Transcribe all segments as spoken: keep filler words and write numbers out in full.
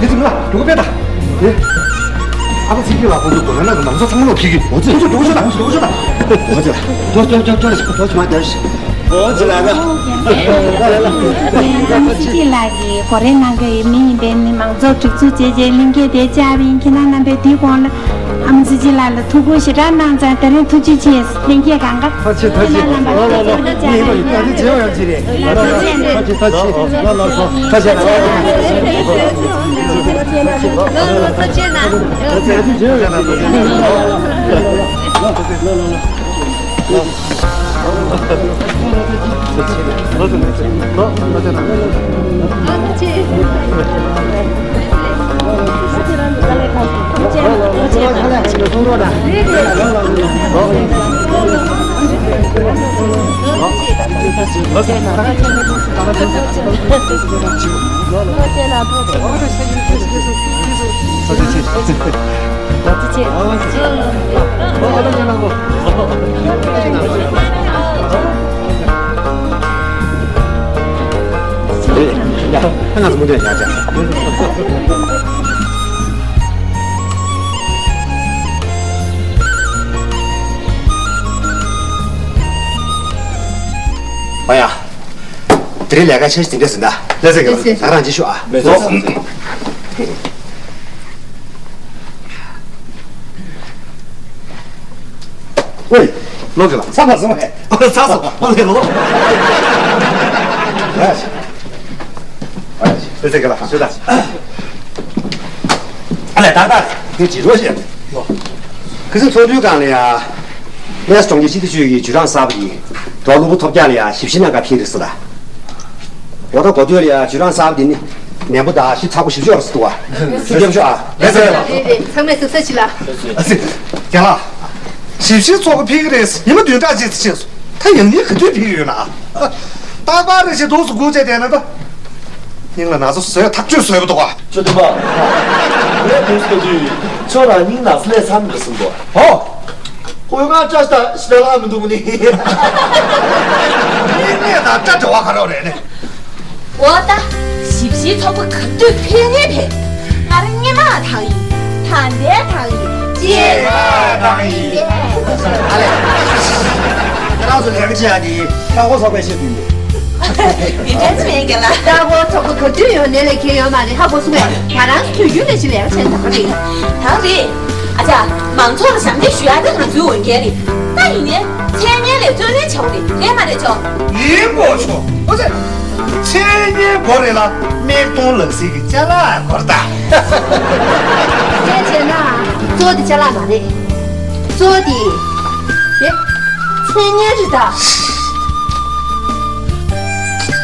དེ་ཚོ་ང་འགྲོ་གི་པས་ད། ཨ་ཕ་ཚེ་སྐྱིད་ལགས་ཁོང་ཚོ་དོ་ན་ན་གི་མང་ཚོགས་ཚང་མ་ལོག་ཕེབས་ཀྱི། ཨོ་ཙི། ཁོང་ཚོ་འགྲོ་གི་ཤོག་ད། ཁོང་ཚོ་འགྲོ་གི་ཤོག་ད། ཨོ་ཙི། འགྲོ་འགྲོ་འགྲོ་འགྲོ་འགྲོ་འགྲོ་མ་འདར། ཨོ་ཙི་ལ་ན། ཨ་ཕ་ཚེ་སྐྱིད་ལགས་ཀྱིས་གོ་རེ་གནང་གི་མི་ཡིན་པས་ནི་མང་ཚོགས་སྒྲིག་འཛུགས་བྱས་རྗེས་གླེང་སྐད་དེ་བཅར་བ་ཡིན། ཁྱེད་རང་རྣམ་པས་དེའི་གོང་ལ་ཨ་མ་ཚེ་སྐྱིད་ལགས་ལ་ཐུགས་ཁུར་ཞེ་དྲག་གནང་ཙང་ད་རིང་ཐུགས་རྗེ་ཆེ། ལྷན་རྒྱས་གང་ག་ཐུགས་རྗེ་ཆེ། ཐུགས་རྗེ་ཆེ། ལོ་ལོ་ལོ། ཡིན་པ་ཡིན་པ་དེ་བྱེད་པ་ཡང་ཅི་རེད། ཐུགས་རྗེ་ཆེ། ཐུགས་རྗེ་ཆེ། ཐུགས་རྗེ་ཆེ། ཨ་ཡ། དེ་རིང་ལས་ཀ་འཆར་གཞི་དེ་འདྲ་ཟིན་ད། ལགས་སེ། ལགས་སེ། ད་རང་ཅིག་ཤོག་ཨ། ལགས་སེ། ཝེ། ལོག་གི་ལ། ཚ་བ་སོང་བས། ཚ་སོང་། ཨོ་ལེ་ལོ། ལགས་སེ། ལགས་སེ་གི་ལ། ཤོད་ད། ཨ་ལས་ད་ད། ཁྱོད་ཅིག་རོགས་བྱེད། ལོ། ཁི་སི་ཚོགས་འདུའི་སྒང་ལ་ཡ། གནས་གྲོང་ཁྱེར་སྤྱི་བདེ་ཅུས་ཀྱི་ཇུས་ཀྲང་གསར་པ་དེ། འབྲོག་གློ་བུར་ཐོལ་རྒྱག་ལ་ཡ་ཞིབ་བཤེར་གནང་ག་ཕེབས་རེད་ཟེར་ལ། འོ་ད་གོ་ཐོས་ལ་ཡ་ཇུས་ཀྲང་གསར་པ་དེ་ནི་ནན་པོ་དང་ཞིབ་ཚགས་པོ་ཞིབ་ཤོག་རེད་ཟེར་འདུག་བ། ཚུར་རྒྱབ་ཤོག་ཨ། ལགས་སེ། རེད་རེད། ཚང་མས་གཟབ་གཟབ་བྱེད་ལ། ཨ་ཙི། རྒན་ལགས། ཞིབ་བཤེར་ཚོགས་པ་ཕེབས་ཀྱི་རེད། ཉི་མ་བདུན་ཕྲག་ཅིག་ཙམ་ཕྱིན་སོང་། ད་ཡང་སྙིང་ག་དུས་ཕེབས་ཀྱི་ཡོད་ན། རྟག་པར་རེ་བཞིན་འདུག་སེ་སྒུག་བྱས་བསྡད་ན་ད། སྙིང་ལ་ན་ཚ་བཟོས་ཐག་ཆོད་བཟོས་པ་འདུག་ག་ཇོ་བདུན་པ། ངས་དུས་སུ་ལྟ་དུས་ཁྱོད་རང་སྙིང་ན་ཚ་ལས་ཚར་མི་འདུག་གསུངས་འདུག་ཨོ། ཁོས་ང་བཀྲ་ཤིས་དང་ཞི་བདེ་ལྷག་མི་འདུག་ནི། སྙིང་ནད་དང་སྐྲ་འབྲེལ་བ་ག་རེ་རེད་ནི། འོ་ད། ཞིབ་བཤེར་ཚོགས་པ་ག་དུས་ཕེབས་ངེས་ཕེབས། ང་རང་སྔོན་མ་དང་ཡིན། ད་ལྟའི་དང་ཡིན། རྗེས་མ་དང་ཡིན། ཨ་ལས། ཁྱེད་རང་ཚོ་ལས་ཀ་བྱེད་ཡག་དེ་ལྟ་སྐོར་ཚོགས་པས་བྱེད་དགོས་འདུག་དེ་འདྲ་ཅི་མེད་ཀྱི་ལ། ལྟ་སྐོར་ཚོགས་པ་ག་དུས་ཡོང་ནས་ལས་ཁེལ་ཡོད་མ་རེད། ཧ་གོ་སོང་ངས། ང་རང་ཚོ་དུས་རྒྱུན་ལས་བྱེད་ལས་ཀ་བྱས་ནས་ད་ག་རེད། ད་རེད། ཨ་ཅག་མང་ཚོགས་ལ་ཞབས་འདེགས་ཞུ་ཡག་དེ་ང་ཚོའི་འོས་འགན་རེད། ད་ཡིན་ནའི་མཚན་སྙན་ལས་རྩོད་ལེན་བྱ་དགོས་རེད། རེད་མ་རེད་ཅོ། ཡིན་གོ་ཆོ། ཨོ་ཙི། མཚན་སྙན་དགོས་རེད་ལ་མིག་མཐོང་ལག་ཟིན་གྱི་ཅ་ལག་དགོས་རེད་ད། དེ་བྱས་ན་གཙོ་བོ་དེ་ཅ་ལག་མ་རེད། གཙོ་བོ་དེ། དེ། མཚན་སྙན་རེད་ད།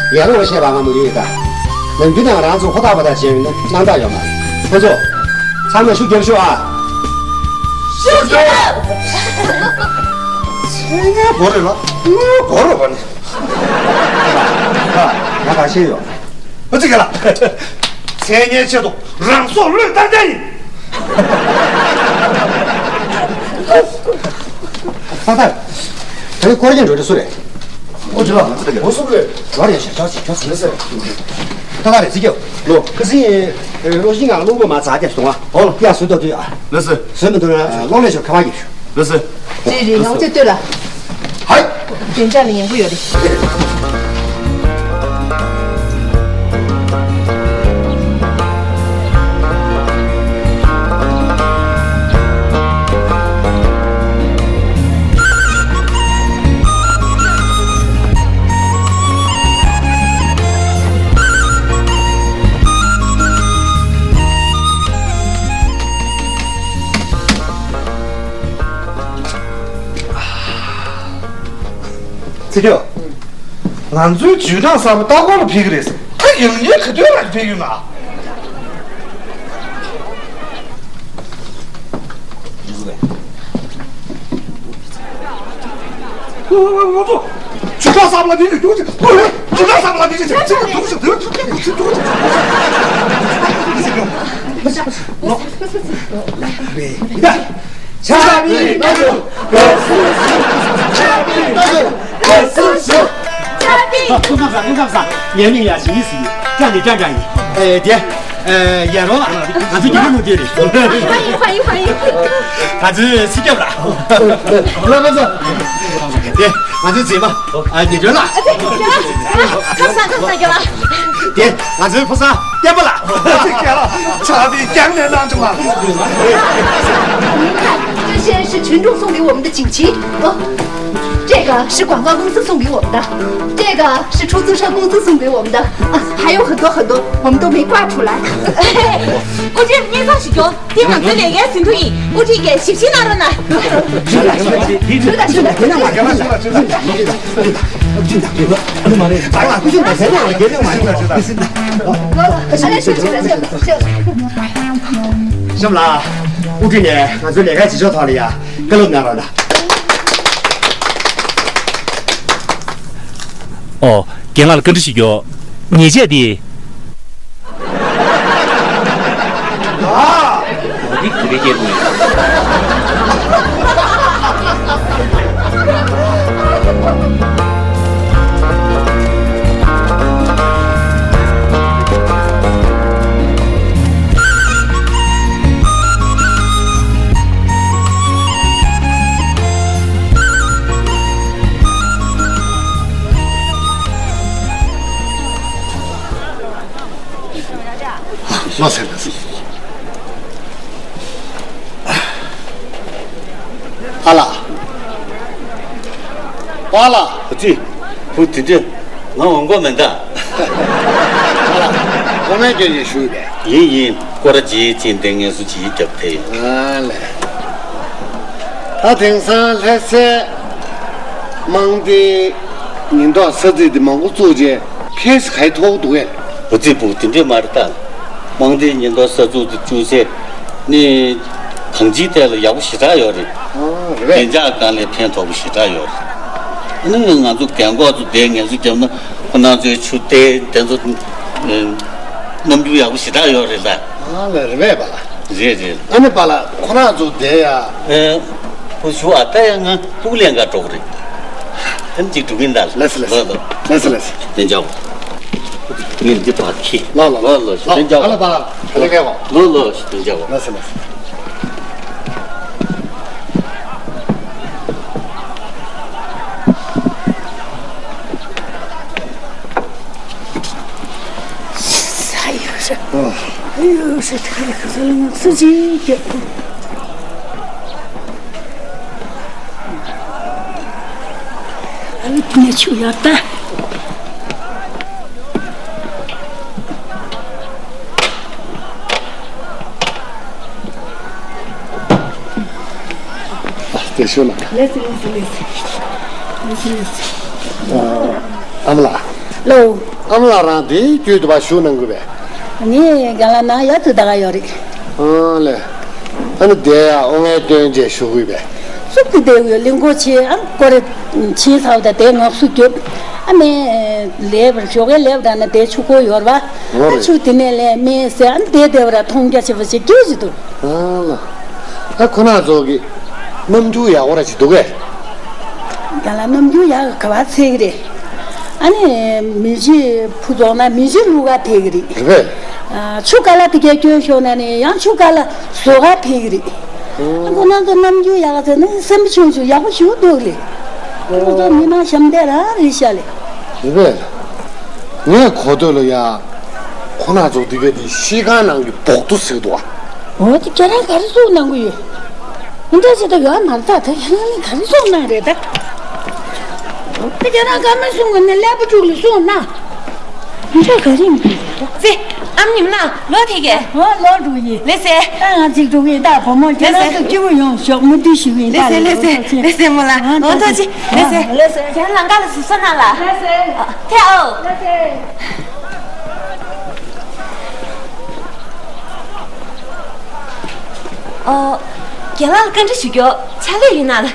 ཡ་རོ་བཤད་པ་ང་མི་ཡོད་ད། ནམ་རྒྱུན་ནང་རང་ཚོ་ཧོ་ཐག་པ་ཐག་བྱས་ཡོད་ན་སྣང་དག་ཡོད་མ་རེད། ཁོ་ཚོ། ཚང་མས་ཤུགས་རྒྱབ་ཤོག་ཨ། ཤུགས་རྒྱབ། མཚན་སྙན་དགོས་རེད་ལ་དངུལ་དགོས་རེད་པ་ནི། ང་ག་ཤེས་ཡོད། ཨ་ཙི་ག་ལ། མཚན་སྙན་ཆེད་དུ་རང་སྲོག་བློས་བཏང་རྒྱུ་ཡིན། ཨ་ད། ད་ནི་སྐོར་གྱི་འགྲོ་གྲོན་སུ་རེད། ཨོ་ཅི་ལ། ཨོ་སུ་རེད། ཇོ་རེད་ཞེས་ཇོ་ཞེས་ཇོ་ཞེས་ཟེར། ད་ག་རེད་ཟི་ཀྱོ། ལོ། ཁ་སི། བློ་ཤིང་ངང་བློ་སྒོ་མ་ཚ་རྒྱབ་སོང་ཨ། ཨོ་ལ། ཡ་སུ་ཏོ་ཏུ་ཨ། ལོ་སི། སུ་མི་འདུག་ན་བློ་ལས་ཞོར་ཁ་བ་གྱིས། ལོ་སི། རེད་རེད། ཡང་ཚེ་ལྟོས་ལ། ཧའི། བདེ་འཇགས་ལ་ཉན་གི་ཡོད་རེད། ཚེ་སྐྱོ། ང་ཚོའི་ཇུས་ཀྲང་གསར་པ་ལྟ་སྐོར་ལ་ཕེབས་ཀྱི་རེད་ཟེར། ད་ཡང་སྙིང་ག་དུས་རང་ཕེབས་ཡོད་ན། ང་ཚོ་ཇུས་ཀྲང་གསར་པ་ལ་ཕེབས་ཀྱི་འདུག་ཅེས། ཇུས་ཀྲང་གསར་པ་ལ་ཕེབས་ཀྱི་འདུག་ཅེས། ལོ། ལ་རེ། ཡ། ཆ་པི་ན་ཆོ། ཆ་པི་ན་ཆོ། ཆ་པི། ཐུགས་ཁམས་བཟང་། ཐུགས་ཁམས་བཟང་། ངའི་མིང་ཡ་ཞིག་ཡིན་ཟིན། ཀྲང་ནི་ཀྲང་ཀྲང་ཡིན། ཨེ། དེ། ཨེ། ཡ་རོ། ང་ཚོ་རྒྱ་ནག་ནང་བསྡད་རེད། ཧྥ་ཡིན། ཧྥ་ཡིན། ཧྥ་ཡིན། ང་ཚོའི་སྲིད་སྐྱོབ་ལ། ལ་ང་ཚོ། དེ། ང་ཚོའི་མཛེས་མ། ཨ། ཉི་སྒྲོན་ལགས། ཁམས་བཟང་། ཁམས་བཟང་རྒན་ལགས། དེ་ང་ཚོའི་ཕོ་གསར་བསྟན་པ་ལགས། ཆགས་པའི་རྒྱང་ནས་གནང་བྱུང་བ། 您看，这些是群众送给我们的锦旗，哦，这个是广告公司送给我们的，这个是出租车公司送给我们的，啊，还有很多很多，我们都没挂出来。 ཨོ་ཅེ། སྙན་སེང་ཞུ་རྒྱུ། དེ་ང་ཚོའི་ལས་ཀའི་ཟིན་ཐོ་ཡིན། དབུ་ཁྲིད་ཀྱིས་ཞིབ་བཤེར་གནང་རོགས་གནང་། ཞུ་དང་ཞུ་དང་ཞུ་དང་། གཤམ་ལ་དབུ་ཁྲིད་ནས་ང་ཚོའི་ལས་ཀའི་བྱེད་ཕྱོགས་ཐོག་ལ་ཡ་བཀའ་སློབ་གནང་རོགས་གནང་། ཨོ། རྒན་ལགས་ལ་བཀའ་འདྲི་ཞུ་རྒྱུ། ཉེས་ཆད་དེ། ཨ། འདི་ག་རེ་སྐྱེལ་དགོས། ལོ་ཟེར་ན་ཟེར། ཨ་ལ། པཱ་ལགས། ཨ་ཙི། བུ་དེ་འདྲ་ང་འོང་གི་མེད་ད། ཨ་ལ། ཁོ་མའི་སྐྱོན་ཅིག་ཞུས་པས། ཡིན་ཡིན། སྐོར་ར་བྱེད་ཕྱིན་ཏེ་ངལ་གསོ་བྱེད་རྒྱབ་ཐེ་ཡོང་། ཨ་ལས། ད་དེང་སང་ལྷ་སའི་དམངས་བདེའི་ཉེན་རྟོག་ས་ཚིགས་དེ་མང་པོ་བཙུགས་རྗེས་ཁེ་སི་ག་ཡི་ཐོག་འདུག་གས། བུ་ཙི་བུ་དེ་འདྲས་མ་རེད་ད། དམངས་བདེའི་ཉེན་རྟོག་ས་ཚིགས་དེ་བཙུགས་ཚེ་ནི་གང་ཅིའི་ཐད་ལ་ཡག་པོ་ཞེ་དྲག་ཡོད་རེད། ཨ་རེད་པས། བདེ་འཇགས་སྒང་ལ་ཕན་ཐོགས་པོ་ཞེ་དྲག་ཡོད་རེད། ཨ་ནི་ང་ཚོ་རྒན་གོག་ཚོ་དེ་ངལ་གསོ་བརྒྱབ་ན་ཁོ་ན་ཚོའི་ཆུ་དེ་དེ་ཚོ་རྣམ་འགྱུར་ཡག་པོ་ཞེ་དྲག་ཡོད་རེད་ད། ཨ་ལས། རེད་པས་པཱ་ལགས། རེད་རེད། ཨ་ནི་པཱ་ལགས་ཁོ་རང་ཚོ་དེ་ཡ། ཨེ། ཁོ་ཞུ་ཨ་ད་ཡ་ང་ཕྲུ་གུ་ལེན་ག་འགྲོ་གི་རེད། ཨ་ནི་ཅིག་འགྲོ་གིན་ད། ལགས་སོ་ལགས་སོ། ལགས་སོ་ལགས་སོ། བདེ་འཇགས། ངས་འདི་བར་ཁྱི། ལགས་ལགས་ལགས་ལགས། བདེ་འཇགས། ཨ་ལ་པཱ་ལགས་ཨ་ལ་ཁེ་གོ། ལགས་ལགས། བདེ་འཇགས། ལགས་སོ་ལགས་སོ། ས་ཡོད་རེད། ཨ། ཡོད་རེད། ད་ཡ་ཁ་སང་ལ་ང་སུ་ཅིག་རྒྱབ། ཨ་ནི་དེ་ནས་ཆུ་ཡར་ལྟ། ཨ། དེ་ཤོད་ན། ལགས་སོ་ལགས་སོ་ལགས་སོ། ལགས་སོ་ལགས་སོ། ཨ། ཨ་མ་ལགས། ལོ། ཨ་མ་ལགས་རང་དེའི་རྒྱུད་དུ་བ་བཞུགས་གནང་དགོས་པས། ངས་རྒན་ལགས་ནང་ཡར་ཚུར་ལྟ་ག་ཡོད་རེད། ཨ་ལས། ཨ་ནི་དེ་ཡ་ཨོ་ངའི་སྟོན་བྱས་བཞུགས་དགོས་པས། སུ་ཀུ་དེ་གླིང་སྐོར་ཆེ་ཨ་སྐོར་རེ་ཕྱིན་ཚར་བ་དང་དེ་ངག་སུ་རྒྱོབ། ཨ་མའི་ལས་པར་ཞོགས་ཀའི་ལས་པ་དང་ན་དེ་ཆུ་འཁོར་ཡོད་ར་བ། ཨོ་ཨ་རེད། ཆུ་དེ་ནས་ལས་མེད་ཟེར། ཨ་ནི་དེ་དེ་བ་ར་མཐོང་རྒྱ་ཆེ་བ་ཞིག་སྐྱེས་ཅི་འདུག་ཨ་ལ། ཨ་ཁོ་ན་ཚོ་གི་རྣམ་འགྱུར་ཡག་པོ་ར་ཅིག་འདུག་གས། ཡང་ལ་རྣམ་འགྱུར་ཡག་ག་བ་ཚད་གི་རེད། ཨ་ནི་མི་རྗེ་ཕུ་རྫོགས་ན་མི་རྗེ་ལུག་ག་ཐེ་གི་རེད། རེད་པས། ཨ། ཆུ་ཀ་ལ་དེ་གས་སྐྱོན་ཤོར་ན་ནི་ཡང་ཆུ་ཀ་ལ་བཟོ་ག་ཐེ་གི་རེད། ཨ། ཁོ་ན་ཚོ་རྣམ་འགྱུར་ཡག་ཚད་ནི་སེམས་ཆུང་ཆུང་ཡག་པོ་ཞུ་འདུག་ལེ། ཁོ་ཚོ་མི་མང་ཞབས་འདེགས་རང་རེད་ཤག་ལེ། རེད་པས། ངས་གོ་ཐོས་ལ་ཡ། ཁོ་ན་ཚོ་འདི་ག་དེ་ཤི་ཁང་ནང་གི་བོག་ཏུ་ཟེར་འདུག་ཨ། འོ་དེ་ཁྱེད་རང་ག་རེ་གསུང་གནང་གི་ཡོད། འདི་འདྲ་ཅིག་ད་ཡོད་མ་རེད་ད། ད་ཁྱེད་རང་ནི་ག་རེ་གསུང་གནང་རེད་ད། འོ་དེ་ཁྱེད་རང་ག་མ་གསུང་གི་ནི་ཀླད་པ་དཀྲུག་ལ་གསུང་གནང་། འདི་འདྲ་ག་རེ་ཡིན་གྱི་རེད་ད། ཙེ། ཨམ་ཉིམ་ན་ལོ་དེ་གས། འོ་ལོ་འགྲོ་ཡིན། ལེ་སེ། ད་ང་གཅིག་འགྲོ་གི་ཡིན་ད། བུ་མོ་ཁྱེད་རང་ཚོ་སྐྱིད་པོ་ཡོང་ཤོག་མུ་མཐུད་ཞུ་གི་ཡིན་ད། ལེ་སེ་ལེ་སེ། ལེ་སེ་མོ་ལ་འོ་ཐོ་ཅི། ལེ་སེ། ལེ་སེ། ཁྱེད་རང་ལང་ཀ་ལ་ཟུར་ས་ན་ལ། ལེ་སེ། ཐེ་ཨོ། ལེ་སེ། ཨོ། རྒན་ལགས་ལ་བཀའ་འདྲི་ཞུ་རྒྱུ། ཕྱག་ལས་ཡིན་ན་ལ།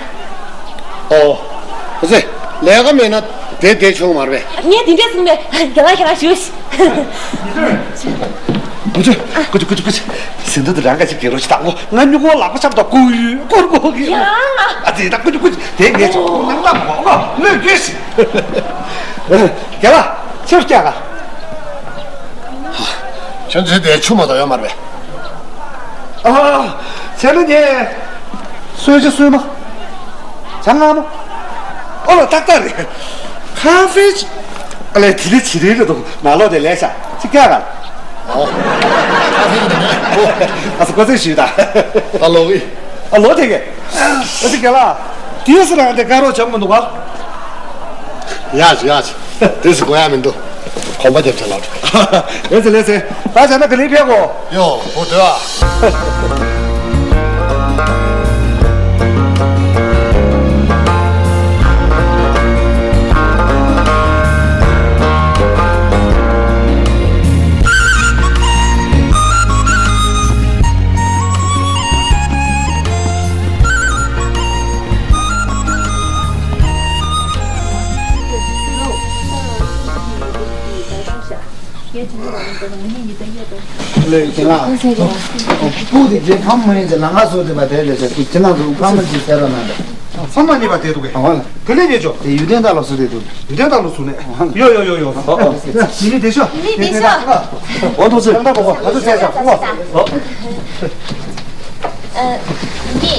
ཨོ། ཨ་ཙི། ལས་ཀ་མེད་ན་བསྡད་བསྡད་ཆོག་མ་རེད་པས། ངས་དེ་འདྲས་གསུངས་པས། རྒན་ལགས་ཁྱེད་རང་བཞུགས། ཀུ་ཅི་ཀུ་ཅི་ཀུ་ཅི། ཟིན་ཐོ་དེ་རང་ག་ཅིག་གེ་རོ་ཞིག་བཏང་གོ། ང་མྱུ་གུ་ལག་པ་ཆབ་དང་ཀུ་ཡུ་ཀུར་གོ་གི། ཡ། ཨ་དེ་ད་ཀུ་ཅི་ཀུ་ཅི་དེ་ངས་ཆོག་ནང་ལ་མ་གོ་གོ་ལོས་རྒྱུས་ཤིག་རྒན་ལགས་ཕྱིར་སྐྱག་ག་ཁྱོད་ཚོའི་དེ་ཆུ་མ་གཏོགས་ཡོད་མ་རེད་པས། ཨ། བྱས་ན་ངས་གསོལ་ཇ་སོལ་མ། ཇ་མངར་མོ། ཨོ་ལ་ཏག་ཏག་རེད། ཁ་ཧྥེ་ཅིག་ཨ་ལས་དེ་ལས་བྱི་རིལ་རེད་འདུག་ནང་ལོགས་དེ་ལས་ཤག་ཅིག་སྐྱག་ག་ཨོ། ཨ་ས་ཀོ་ཚེ་ཞུས་ད། ཨ་ལོ་གི་ཨ་ལོ་དེ་གས། ཨ་ཙི་རྒན་ལགས། དེའི་སི་རང་དེ་དཀའ་རོགས་བྱ་མི་འདུག་ག་ཡག་ཡག་དེ་སི་དགོས་ཡ་མི་འདུག་གོམ་པ་རྒྱབ་བྱ་ལགས། ལེ་ཚེ་ལེ་ཚེ། ད་བྱས་ན་ག་ལེ་ཕེབས་གོ་ཡོ་ཧོ་དོ་ཨ། ལོས་ཀྱི་ལ། སྤུ་དེ་རྗེས་ཁམས་མ་ཡིན་ཚེ་ལ་ང་སོ་དེ་པ་དེ་ལས་ཚེ་སྤུ་ཁྱི་ནང་དུ་ཁམས་མ་ཅིག་ཟེར་རོ་ན་འདྲ། ཚང་མ་གཉིས་པ་དེ་འདུག་གས། ཨ་ལ། དེ་ལས་ཉེ་ཆོ། དེ་ཡུལ་ལྡན་ད་ལོ་སུ་དེ་འདུག་ཡུལ་ལྡན་ད་ལོ་སུ་ནས། ཡོ་ཡོ་ཡོ་ཡོ། ཡིན་ནི་དེ་ཤོ། ཡིན་ནི་དེ་ཤོ། འོ་ཐུགས་རྗེ་ཆེ། ད་ལྟ་གོ་ག་ཚོད་བྱས་ཤག་ཨོ། ཨ། འདི།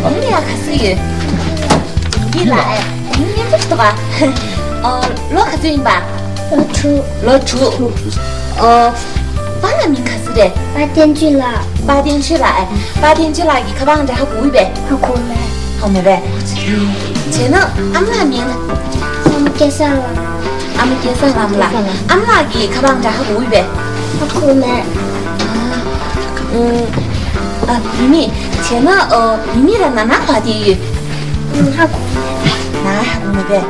འདི་ལ་ག་ཚོད་ཡོད། འདི་ལ་ཨེ། འདི་ཉིན་ཅིག་ཏུ་ག་ཨ། ལོ་ག་ཚོད་ཡིན་པ། ལོ་དྲུག་ལོ་དྲུག་ཨ། པཱ་ལགས་མིང་ག་ཚོད་རེད། པཱ་བསྟན་ཆོས་ལགས། པཱ་བསྟན་ཆོས་ལགས་ཨེ། པཱ་བསྟན་ཆོས་ལགས་ཀྱི་ཁ་པར་འདྲ་ཧ་གོ་ཡོད་པས། ཧ་གོ་མེད། ཧ་གོ་མེད་པས། བྱས་ན་ཨ་མ་ལགས་མིང་། ཨ་མ་སྐལ་བཟང་ལགས། ཨ་མ་སྐལ་བཟང་ལགས་ལ། ཨ་མ་ལགས་ཀྱི་ཁ་པར་འདྲ་ཧ་གོ་ཡོད་པས། ཨ་ཁུ་ནས། ཨ། མི་མི། བྱས་ན་ཨོ། མི་མི་ར་ན་ན་བ་དེ་ཡོད། ཨ་ཁུ། ན་ཧ་གོ་མི་པས།